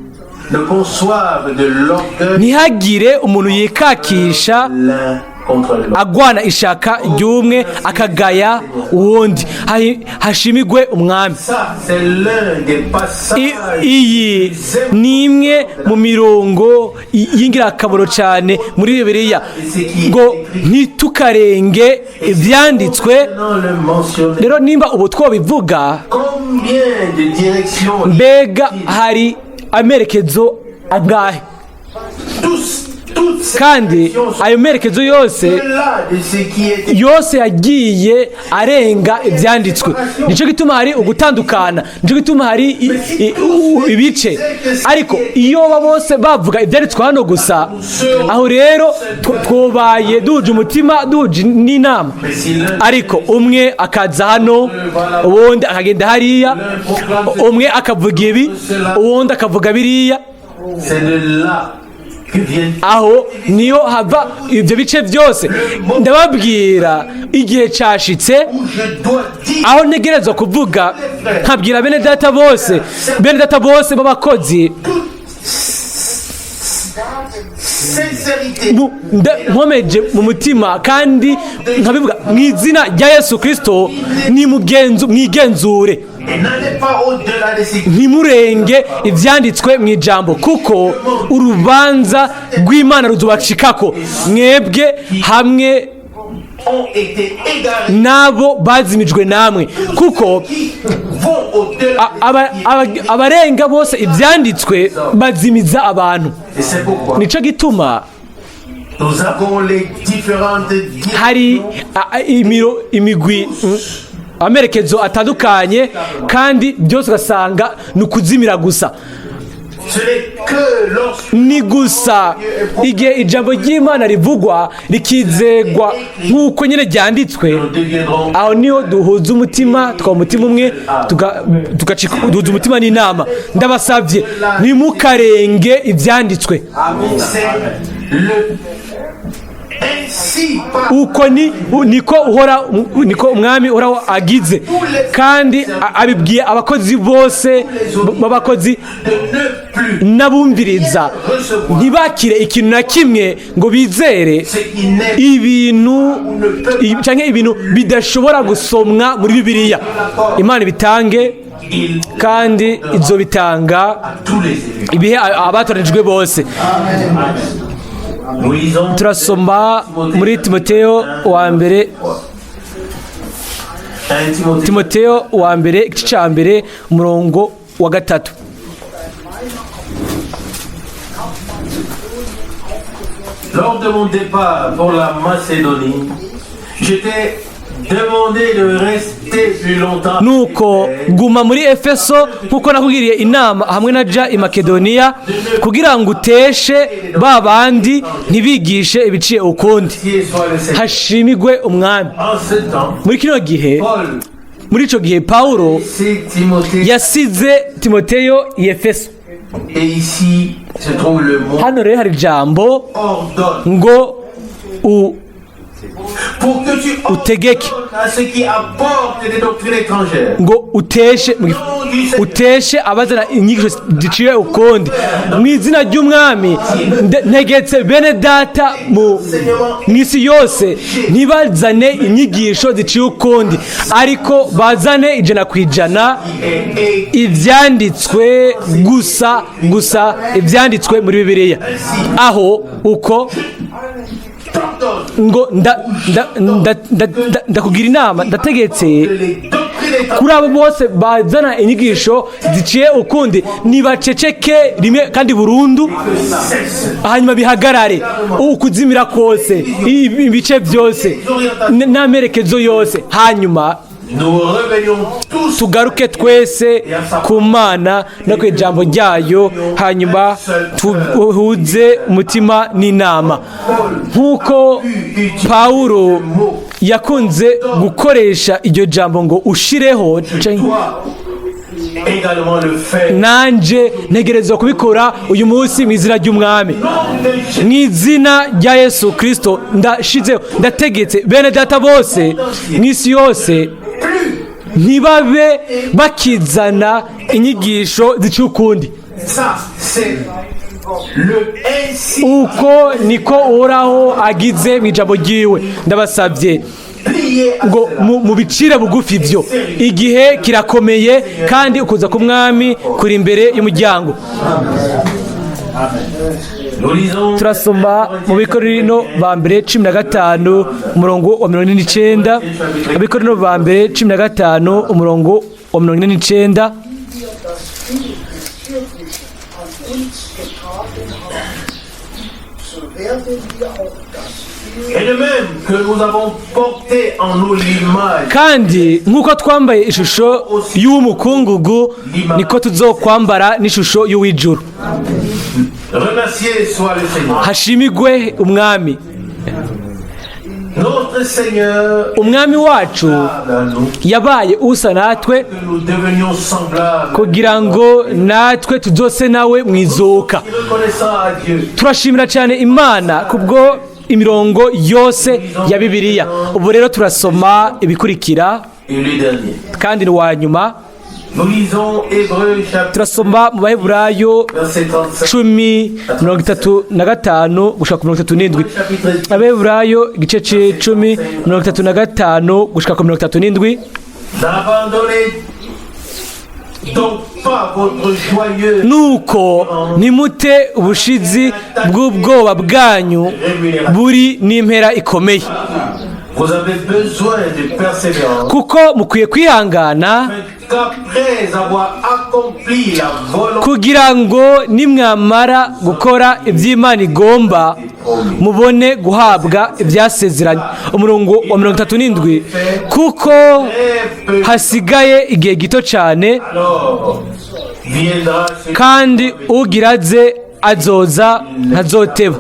Ne conçoivent de l'orgueil Ntihagire umuntu yikakisha l'un contre l'autre. agwana ishaka ry'umwe akagaya uwundi. Hashimigwe Umwami. Ça, c'est l'un des passages Iyi ni imwe mu mirongo y'ingirakamaro cyane muri Bibiliya, ngo ntitukarenge ibyanditswe. Maintenant le mentionner. Rero nimba ubu twobivuga, Combien de directions mbega hari amerekezo angahe? Tous, toutes ces Kandi directions sont ayo merekezo yose au-delà de ce qui est yose yagiye arenga ibyanditswe. Nicyo gituma hari ugutandukana, nicyo gituma hari ibice. Ariko iyo bose bavuga ibyanditswe hano gusa, aho rero twobaye duhuje umutima, duhuje n'inama. Ariko umwe akaza hano, uwundi akagenda hariya, umwe akavuga ibi, uwundi akavuga biriya, C'est de là que viennent aho niyo hava ibyo bice byose. Ndababwira, igihe cyashitse où je dois dire aho ntegerezwa kuvuga nkabwira bene data bose, bene data bose b'abakozi, sincérité nkomeje mu mutima kandi nkabivuga mu izina rya Yesu Kirisito: mwigenzure, et n'allez pas au-delà de ce qui ntimurenge ibyanditswe mu ijambo, kuko urubanza rw'Imana ruzubacikako mwebwe hamwe ont été égarés n'abo bazimijwe namwe, kuko qui vont au-delà abarenga bose ibyanditswe bazimiza abantu. Et c'est pourquoi Nicyo gituma nous avons les différentes hari directions imigwi, amerekezo atandukanye, kandi byose ugasanga ni ukuzimira gusa. Ce n'est que lorsque Ni gusa igihe ijambo ry'Imana rivugwa, rikizegwa nk'uko nyine ryanditswe, nous deviendrons aho niho duhuza umutima, tukaba umutima umwe, duhuza umutima n'inama. Ndabasabye, ntimukarenge ibyanditswe. C'est le ainsi par Uko ni niko uhora, niko Umwami uhoraho agize, kandi abibwiye abakozi bose b'abakozi de ne plus n'abumviriza, ntibakire ikintu na kimwe ngo bizere ce qui n'est ibintu canke ibintu bidashobora gusomwa muri Bibiliya. Imana ibitange, il kandi izobitanga, à tous les élus. ibihe abatoranijwe bose. Nous lisons Turasoma muri Timoteyo wa mbere, 1 Timothée Timoteyo wa mbere, igice cya mbere, umurongo wa 3. Lors de mon départ pour la Macédonie, je t'ai demandé de rester plus longtemps. Nuko guma muri Efeso nk'uko nakugiriye inama hamwe na ja i Makedoniya, kugira ngo uteshe ba bandi ntibigishe ibiciye ukundi. Ainsi soit le Seigneur. Hashimigwe Umwami. En ce temps, Muri kino gihe, Paul, muri ico gihe, Pawulo c'est Timothée, yasize Timoteyo i Efeso. Et ici se trouve le mot Hano rero hari ijambo ordonne. ngo Pour que tu utegeke. ordonnes à ceux qui apportent des doctrines étrangères. Ngo uteshe, Nom du Seigneur. uteshe abazana inyigisho ziciye ukundi. Mu izina ry'Umwami ntegetse bene data mu isi yose, ntibazane inyigisho ziciye ukundi, ariko bazane 100% Et ibyanditswe gusa gusa, ibyanditswe muri Bibiliya. Aho uko t'ordonne ngo ndakugira inama, ndategetse que les doctrines étrangères kuri abo bose bazana inyigisho ziciye ukundi, nibaceceke rimwe kandi burundu, cessent. hanyuma bihagarare ukuzimira kose, ibice byose n'amerekezo yose, hanyuma Nous revenions tous tugaruke twese ku Mana no ku ijambo ryayo, hanyuma tuhuze umutima n'inama. Nk'uko Pawulo yakunze gukoresha iryo jambo ngo ushireho, toi également le faire. nanje ntegerezwa kubikora uyu munsi mu izina ry'Umwami. Nom de Jésus. Mu izina rya Yesu Kirisito, ndashizeho, ndategetse bene data bose mu isi yose, ntibabe bakizana inyigisho ziciye ukundi. Ça, c'est le ainsi Uko niko Uhoraho agize mu ijambo ryiwe. Ndabasabye plié à ngo cela. mubicire bugufi ibyo. Igihe kirakomeye, kandi ukuza k'Umwami kuri imbere y'umuryango. Nous lisons Turasoma mu Bikorino ba mbere 15, umurongo wa 49. Abikorino ba mbere 15, umurongo wa 49. Das die Zärtlichen an uns getragen haben, so werden wir auch das Et de même que nous avons porté en nous l'image Kandi nk'uko twambaye ishusho y'uw'umukungugu, niko tuzokwambara n'ishusho y'uw'ijuru. Remercié soit le Seigneur. Hashimigwe Umwami. Notre Seigneur Umwami wacu à nous yabaye usa natwe, que nous devenions semblables. kugira ngo natwe tuzose nawe mu izuka. Reconnaissant à Dieu. Turashimira cyane Imana kubwo imirongo yose ya Bibiliya. Ubu rero turasoma ibikurikira, Et le dernier. kandi ni uwa nyuma. Nous lisons Hébreux chapitre Turasoma mu Baheburayo verset 35. 10, 35 gushika ku 37. Chapitre Abaheburayo igice c'icumi, 35 gushika ku 37. N'abandonnez donc pas votre joyeux Nuko ntimute ubushizi bw'ubwoba bwanyu buri n'impera ikomeye, Vous avez besoin de persévérance, kuko mukwiye kwihangana, qu'après avoir accompli la volonté kugira ngo nimwamara gukora iby'Imana igomba, mubone guhabwa ibyasezeranye. Umurongo wa 37: kuko très peu, hasigaye igihe gito cyane, alors Viendra celui Kandi ugira aze azoza, ntazoteba.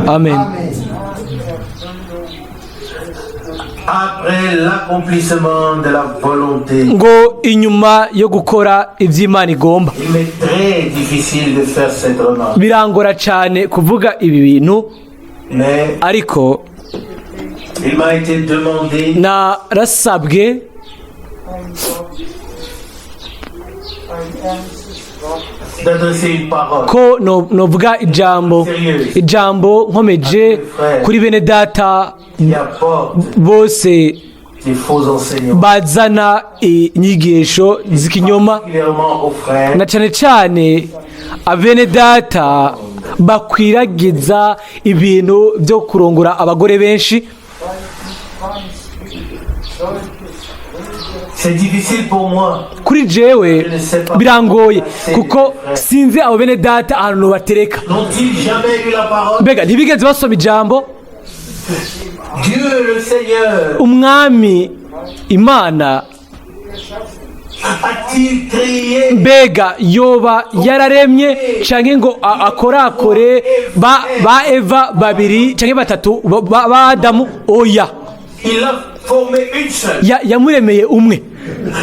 Amen. Après l'accomplissement de la volonté. Ngo inyuma yo gukora iby'Imana igomba. Il m'est très difficile de faire cette remarque. Birangora cyane kuvuga ibi bintu, Mais ariko il m'a été demandé narasabwe d'adresser une parole ko novuga ijambo nkomeje kuri bene data qui apporte bose des faux enseignements. bazana inyigisho z'ikinyoma, Particulièrement aux frères na cyane cyane abene data bakwiragiza ibintu byo kurongora abagore benshi. C'est difficile pour moi. Kuri jewe birangoye kuko sinzi abo bene data ahantu batereka. N'ont-ils jamais eu la parole? Mbega ntibigeze basoma ijambo? Dieu le Seigneur Umwami Imana a-t-il créé mbega yoba yararemye canke ngo akorakore ba Eva babiri canke batatu ba Adamu? Oya. Il a formé une seule. Yamuremeye umwe.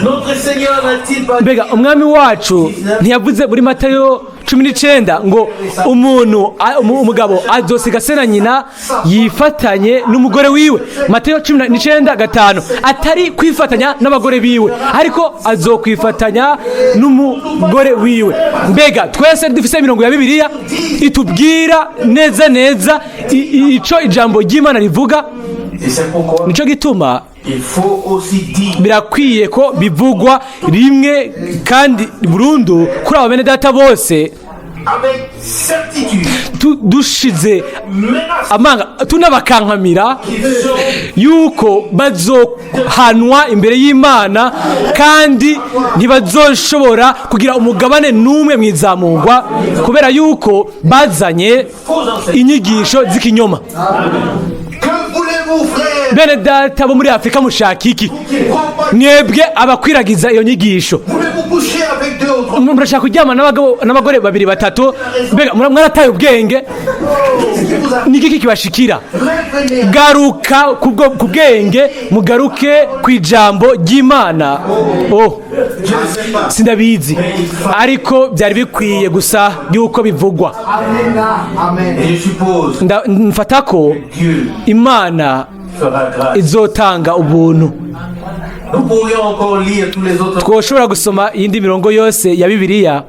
Notre Seigneur n'a-t-il pas Mbega umwami wacu ntiyavuze muri Matayo 19 ngo umuntu umugabo azosiga se na nyina yifatanye n'umugore wiwe? Matayo 19:5. Atari kwifatanya n'abagore biwe, ariko azokwifatanya n'umugore wiwe. Mbega twese dufise imirongo ya Bibiliya itubwira neza neza ico ijambo ry'Imana rivuga. Et c'est pourquoi Nico gituma il faut aussi dire birakwiye ko bivugwa rimwe kandi burundu kuri abo bene data bose avec certitude, dushize menace amanga, tunabakankamira qu'ils seront yuko bazohanwa imbere y'Imana kandi ntibazoshobora kugira umugabane n'umwe mu izamurwa kubera yuko bazanye faux enseignements. inyigisho z'ikinyoma. Que voulez-vous, frères, Bene data bo muri Afurika, mushaka iki, qui propagent? mwebwe abakwiragiza iyo nyigisho? Voulez-vous coucher avec deux ou trois? Murashaka kuryamana n'abagore babiri, batatu? Mbega mwarataye ubwenge? Qu'est-ce qui vous a Ni iki kibashikira? Revenez. Garuka ku bwenge, mugaruke ku ijambo ry'Imana. Oh, Je ne sais pas. sindabizi, ariko byari bikwiye gusa yuko bivugwa. Et je suppose Mfata ko Dieu Imana fera grâce. izotanga ubuntu. Nous pourrions encore lire tous les autres. Twoshobora gusoma iyindi mirongo yose ya Bibiliya.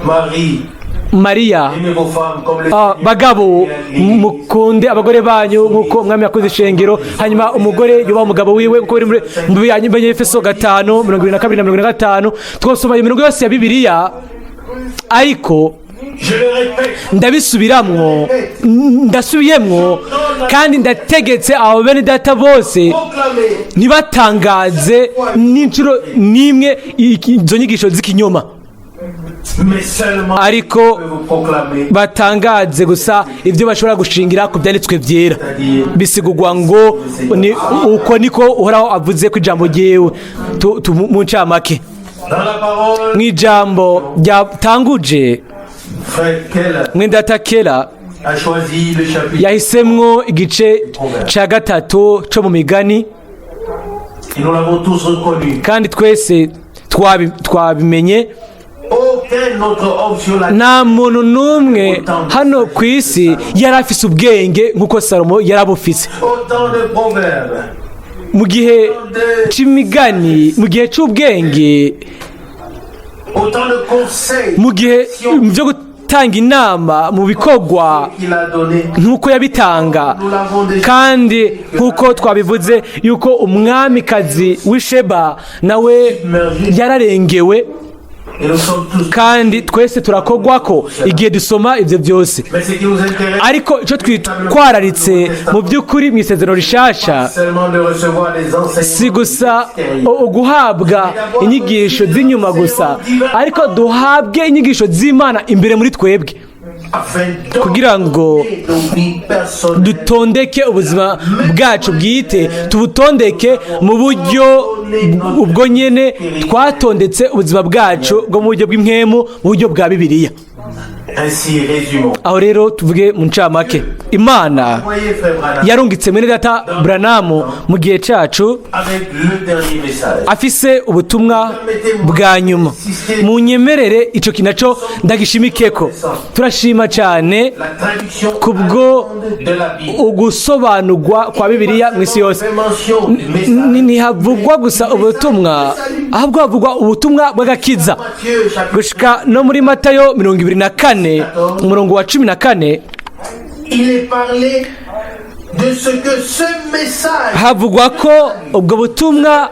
Marie, Mariya, aimez vos femmes comme le Ah, Seigneur bagabo, aimait l'Église. mukunde abagore banyu nk'uko umwami yakoze ishengero. Hanyuma umugore yubaha umugabo wiwe nk'uko biri muri Efeso 5:22 na 45. Twosoma iyo mirongo yose ya Bibiliya, ariko Je le répète, ndabisubiramwo, ndasubiyemwo kandi ndategetse abo bene data bose proclamez ntibatangaze n'inshuro n'imwe izo nyigisho z'ikinyoma, mais seulement ariko que vous proclamez, batangaze gusa ibyo bashobora gushingira ku byanditswe byera. c'est-à-dire Bisigurwa ngo ni uko niko Uhoraho avuze ko ijambo ryiwe mu ncamake, dans la parole, mu ijambo ryatanguje, frère Keller mwendata Kera a choisi le chapitre yahisemwo igice cya gatatu cyo mu Migani, et nous l'avons tous reconnu. kandi twese twabimenye. Aucun autre homme sur la Nta muntu n'umwe hano ku isi yari afise ubwenge nk'uko Salomo yari abufise Autant de proverbes, mu gihe c'imigani, mu gihe c'ubwenge, autant de conseils mu gihe byo gutanga inama mu bikorwa qu'il a donné. nk'uko yabitanga. Nous l'avons déjà Kandi nk'uko twabivuze yuko umwamikazi w'Isheba nawe yararengewe, et nous sommes tous. kandi twese turakogwa ko igihe dusoma ibyo byose. Mais ce qui nous intéresse, Ariko icyo twitwararitse mu by'ukuri mu isezerano rishasha seulement de recevoir les si enseignements gusa extérieurs. Guhabwa inyigisho z'inyuma gusa, ariko duhabwe inyigisho z'Imana imbere muri twebwe. Afin Kugira ngo d'ordonner nos vies personnelles dutondeke ubuzima bwacu bwite, tubutondeke mu buryo ubwo nyene twatondetse ubuzima bwacu bwo mu buryo bw'impwemu, mu buryo bwa Bibiliya. Ainsi, résumons. Aho rero tuvuge mu ncamake, Imana Voyez, frère Branham, yarungitse mwene data Branham mu gihe cacu avec le dernier message. afise ubutumwa bwa nyuma. Mu nyemerere ico kintu naco ndagishimikeko. Turashima cyane La traduction kubwo allemande de la Bible. ugusobanurwa kwa Bibiliya mu isi yose. Fait mention du message. Ntihavugwa gusa ubutumwa, ahubwo havugwa ubutumwa bw'agakiza. Matthieu chapitre Gushika no muri Matayo 24, umurongo wa 14, Il est parlé de ce que ce message havugwa ko ubwo butumwa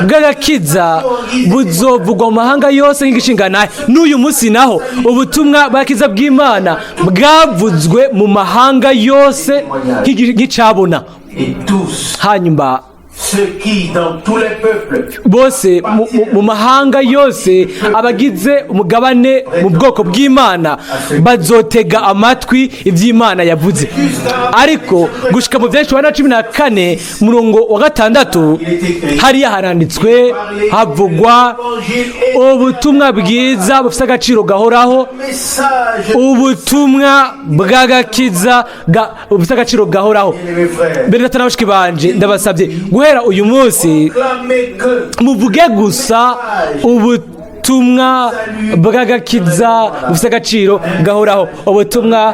bw'agakiza buzovugwa mu mahanga yose nk'igishinganahe. N'uyu munsi naho ubutumwa bw'agakiza bw'Imana bwavuzwe mu mahanga yose nk'icabona. Et tous Hanyuma ceux qui dans tous les peuples bose mu mahanga yose, abagize umugabane mu bwoko bw'Imana, bazotega amatwi iby'Imana yavuze. Ariko gushika mu Byanditswe na 14, murongo wa 6, hariya haranditswe, havugwa ubutumwa bwiza bufite agaciro gahoraho, message ubutumwa bw'agakiza bufite agaciro gahoraho. Bien-aimés frères, Mbere data na bashiki banje, ndabasabye guhera uyu munsi proclamez que muvuge gusa ubutumwa bw'agakiza bufite agaciro gahoraho, ubutumwa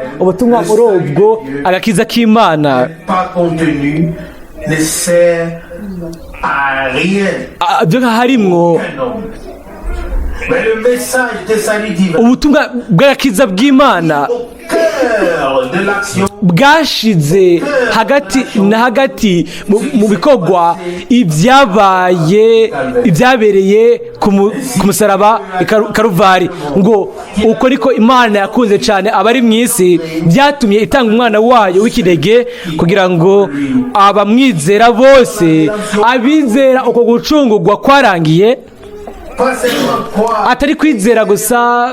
muri ubwo agakiza k'Imana pas contenu ne sert à rien Ah, byo harimwo qu'un homme. Mais le message de salut divin ubutumwa bw'agakiza bw'Imana au cœur de l'action bwashize hagati na hagati mu bikorwa ibyabaye, ibyabereye ku musaraba i Karuvari, ngo uko niko Imana yakunze cyane abari mu isi, byatumye itanga umwana wayo w'ikinege, kugira ngo abamwizera bose, abizera uko gucungurwa kwarangiye, pas seulement croire atari kwizera gusa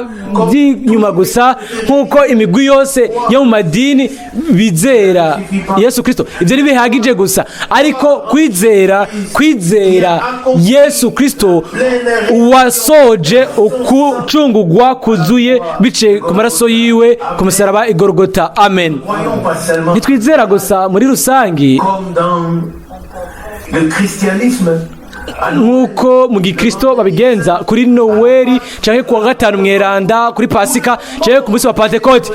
by'inyuma gusa nk'uko imigwi yose yo mu madini bizera Yesu Kirisito, ibyo ntibihagije gusa, ariko kwizera Yesu Kirisito wasoje ukucungurwa kuzuye biciye ku maraso yiwe ku musaraba i Gorogota. Amen. Croyons pas seulement Ntitwizera gusa muri rusange comme dans le christianisme à nk'uko mu gikristo babigenza kuri Noweli cyangwa ku wa Gatanu Mweranda, kuri Pasika cyangwa ku munsi wa Pantekote.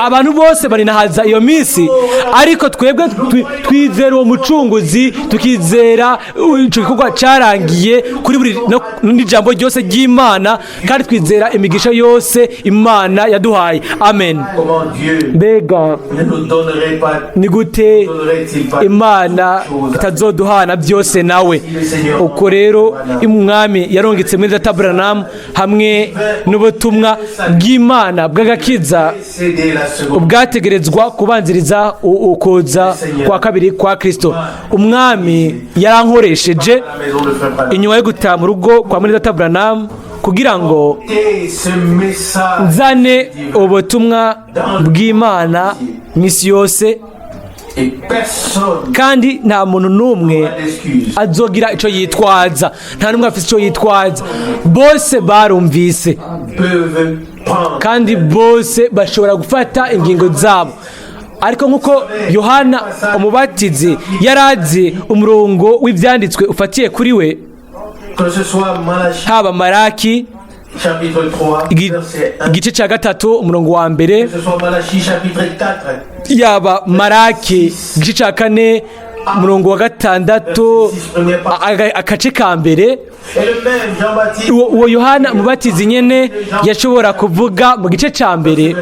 Abantu bose barinahaza iyo minsi, ariko twebwe twizera uwo mucunguzi, tukizera ico gikorwa cyarangiye kuri buri n'ijambo ryose ry'Imana, kandi twizera imigisha yose Imana yaduhaye. Amen. Comment Dieu Mbega ne nous donnerait pas, ni gute donnerait-il pas Imana itazoduhana byose nawe? Uko rero Umwami yarongetse muri data Branham hamwe n'ubutumwa bw'Imana bw'agakiza céder la seconde bwategerezwa kubanziriza ukuza kwa kabiri kwa Kristo. Umwami yarankoresheje à la maison de frère Branham. inyuma yo gutaha mu rugo kwa muri data Branham kugira ngo Et ce message nzane ubutumwa bw'Imana mu isi yose, et personne kandi nta muntu n'umwe n'a d'excuse. azogira icyo yitwaza. Nta n'umwe afite icyo yitwaza, bose barumvise Peuvent prendre kandi bose bashobora gufata ingingo zabo. Ariko nk'uko Yohana Umubatizi yari azi umurongo w'ibyanditswe ufatiye kuri we, que ce soit Malachie haba Maraki chapitre 3 verset 1, igice cya 3, umurongo wa 1, que ce soit Malachie chapitre 4 yaba Maraki igice cya 4, umurongo wa 6, akace ka 1, et le même Jean-Baptiste uwo Yohana Umubatizi nyene yashobora kuvuga mu gice cya 1 23,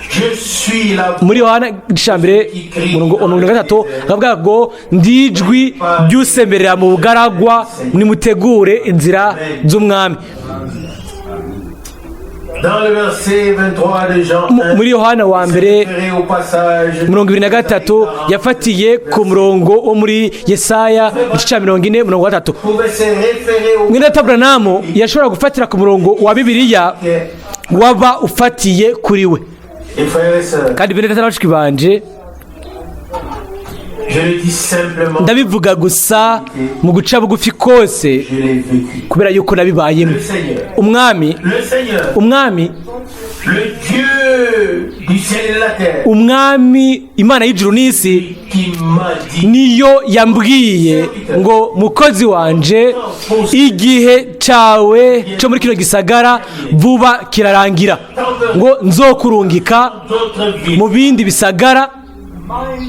je suis la muri Yohana igice cya 1, umurongo wa 30, akavuga ngo ndijwi ry'usemerera mu bugaragwa, nimutegure inzira z'Umwami. Dans le verset 23 de Jean 1, Muri Yohana wa 1, référé au passage 23, yafatiye ku murongo wo muri Yesaya igice cya 40, umurongo wa 3. pouvait se référer au Mwene data Branham yashobora gufatira ku murongo wa Bibiliya waba ufatiye kuri we. Et frères et sœurs, Kandi bene data na bashiki banje, je le dis simplement, ndabivuga gusa mu guca bugufi kose, je l'ai vécu. Kubera yuko nabibayemo. Le Seigneur, Umwami, le Seigneur, Umwami, le Dieu du ciel et de la terre, Umwami Imana y'ijuru n'isi, qui m'a dit, niyo yambwiye ngo: "Mukozi wanje, igihe cyawe cyo muri kino gisagara vuba kirarangira," ngo nzokurungika d'autres villes, mu bindi bisagara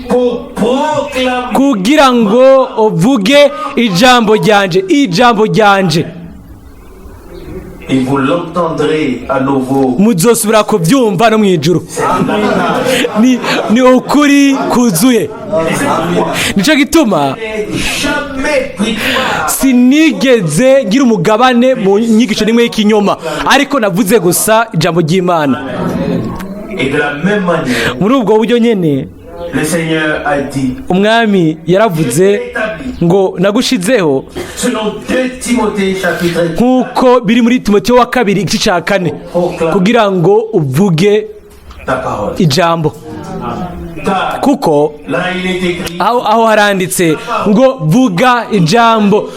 pour proclamer kugira ngo uvuge ijambo ryanje, ijambo ryanje. Et vous l'entendrez à nouveau. Muzosubira kubyumva no mu ijuru. C'est la vérité. Ni ukuri kuzuye. Nicyo gituma Jamais pris part sinigeze ngira umugabane mu nyigisho n'imwe y'ikinyoma, ariko navuze gusa ijambo ry'Imana. Et de la même manière, Muri ubwo buryo nyine, le Seigneur a dit, Umwami yaravuze ngo: "Nagushizeho," selon 2 Timothée chapitre nk'uko biri muri Timoteyo wa kabiri igice cya 4, kugira ngo uvuge ta parole. ijambo. Car Kuko là il est écrit, aho haranditse ngo: "Vuga ijambo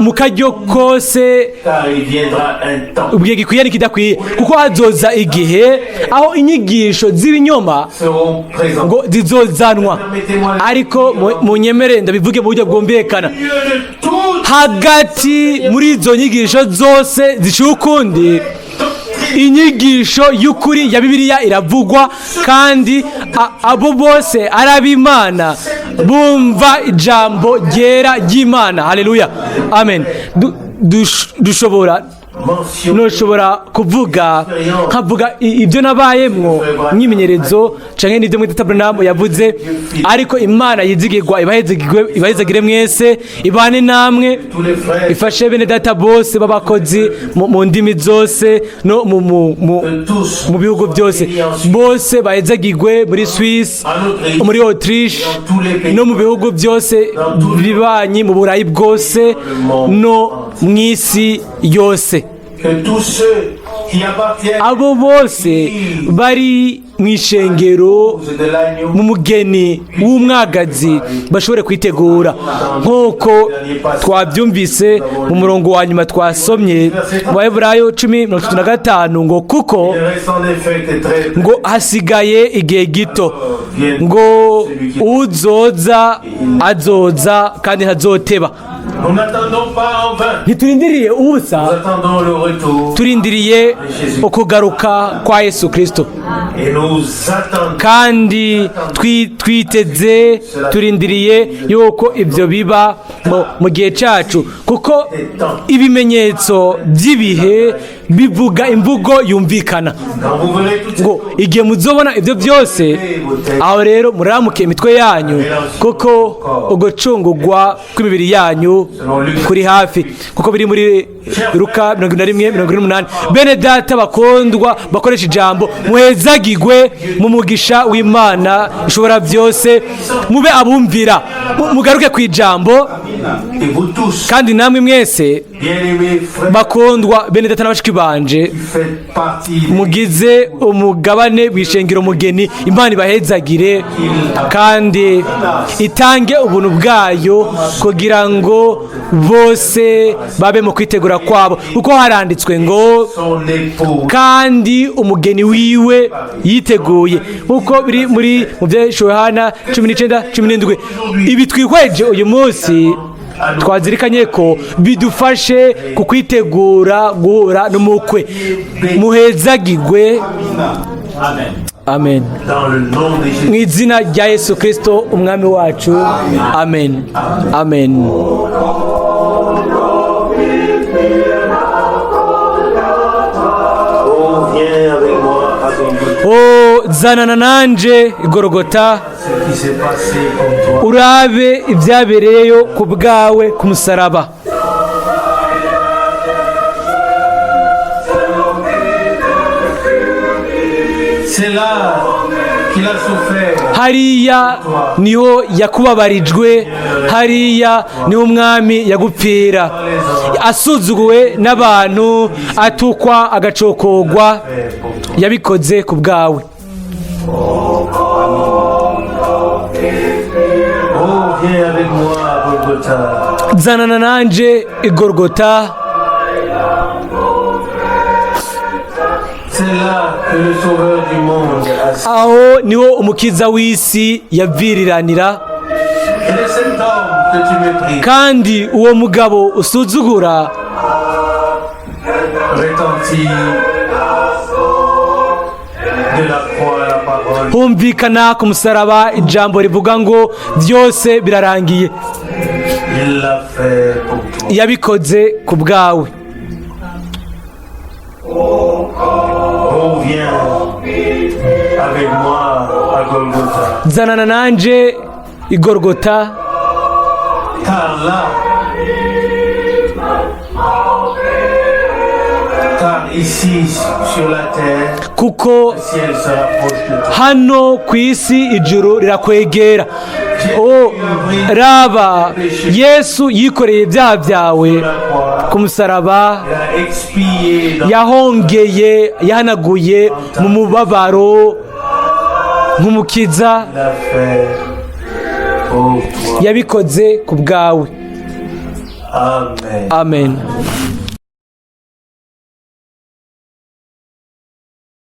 mu karyo kose," car il viendra un temps ubwiye gikwiye n'ikidakwiye, kuko hazoza igihe aho inyigisho z'ibinyoma seront présents. ngo zizozanwa. Ariko munyemere ndabivuge mu buryo bwumvikana. Au milieu de toute Hagati muri izo nyigisho zose ziciye ukundi, inyigisho y'ukuri ya Bibiliya iravugwa, kandi abo bose ari ab'Imana bumva ijambo ryera ry'Imana. Haleluya, amen. Dushobora mention ntushobora kuvuga, nkavuga ibyo nabayemwo, imyimenyerezo canke n'ibyo mwita Branham yavuze. Ariko Imana yizigirwa ibahezagire mwese, ibane namwe, tous les frères ifashe bene data bose b'abakozi mu ndimi zose no de tous mu bihugu byose, bose bahezagirwe muri Suisse, muri Autriche no mu bihugu byose bibanyi, mu Burayi bwose no mu isi yose. Que tous ceux qui appartiennent Abo bose bari mu ishengero, de l'agneau mu mugeni w'umwagazi, bashobore kwitegura nk'uko twabyumvise mu murongo wa nyuma twasomye mu Baheburayo 10:35, ngo kuko il reste en effet que très ngo hasigaye igihe gito, ngo uzoza azoza kandi ntazoteba. Nous n'attendons pas en vain. Ntiturindiriye ubusa. Nous attendons le retour Turindiriye ukugaruka kwa Yesu Kirisito. Et nous attendons Kandi twiteze, turindiriye yuko ibyo biba mu gihe cyacu, kuko ibimenyetso by'ibihe bivuga imvugo yumvikana quand vous verrez toutes ces ngo igihe muzobona ibyo byose, aho rero muramuke imitwe yanyu, kuko ugucungugwa kw'imibiri yanyu kuri hafi, kuko biri muri Luka 41:48. Bene data bakundwa bakoresha ijambo, muhezagigwe mu mugisha w'Imana ishobora byose, mube abumvira. Mugaruke ku ijambo. Et vous tous, Kandi namwe mwese, bien-aimés frères, bakundwa bene data na bashiki banje, qui faites partie mugize umugabane w'ishengero mugeni, Imana ibahezagire kandi itange ubuntu bwayo kugira ngo bose babe mu kwitegura kwabo, kuko haranditswe ngo: son épouse. "Kandi umugeni wiwe yiteguye," nk'uko biri mu bya Yohana 19:17. Ibi twihweje uyu munsi, twazirikanye ko bidufashe ku kwitegura guhura n'umukwe. Muhezagigwe, amen. Dans le nom de Jésus. Mu izina rya Yesu Kirisito Umwami wacu, amen, amen. Oh, viens avec moi à Golgotha. O zanana nanje Igorogota, Ce qui s'est passé pour toi. urabe ibyabereyeyo ku bwawe ku musaraba. C'est là qu'il a souffert. Hariya niho yakubabarijwe, hariya niho Umwami yagupfira, asuzuguwe n'abantu, atukwa, agacokogwa. Pour toi. Yabikoze ku bwawe. Oh, viens avec moi à Golgotha. Zanana nanje Igorogota. C'est là que le Sauveur du monde a Aho niho umukiza w'isi yaviriranira. Et de cet homme que tu méprises Kandi uwo mugabo usuzugura retentit de la croix la parole. Humvikana ku musaraba ijambo rivuga ngo byose birarangiye. Il l'a fait pour toi. Yabikoze ku bwawe. Oh, viens avec moi à Golgotha. Zanana nanje Igorogota. Car là, car ici sur la terre, Kuko le ciel se rapproche de toi. Hano ku isi ijuru rirakwegera. O raba, Yesu yikoreye ibyaha byawe La croix, ku musaraba. Il a expié dans Yahongeye, yahanaguye mu mubabaro nk'umukiza. Il l'a fait pour toi. Yabikoze ku bwawe. Amen. Amen.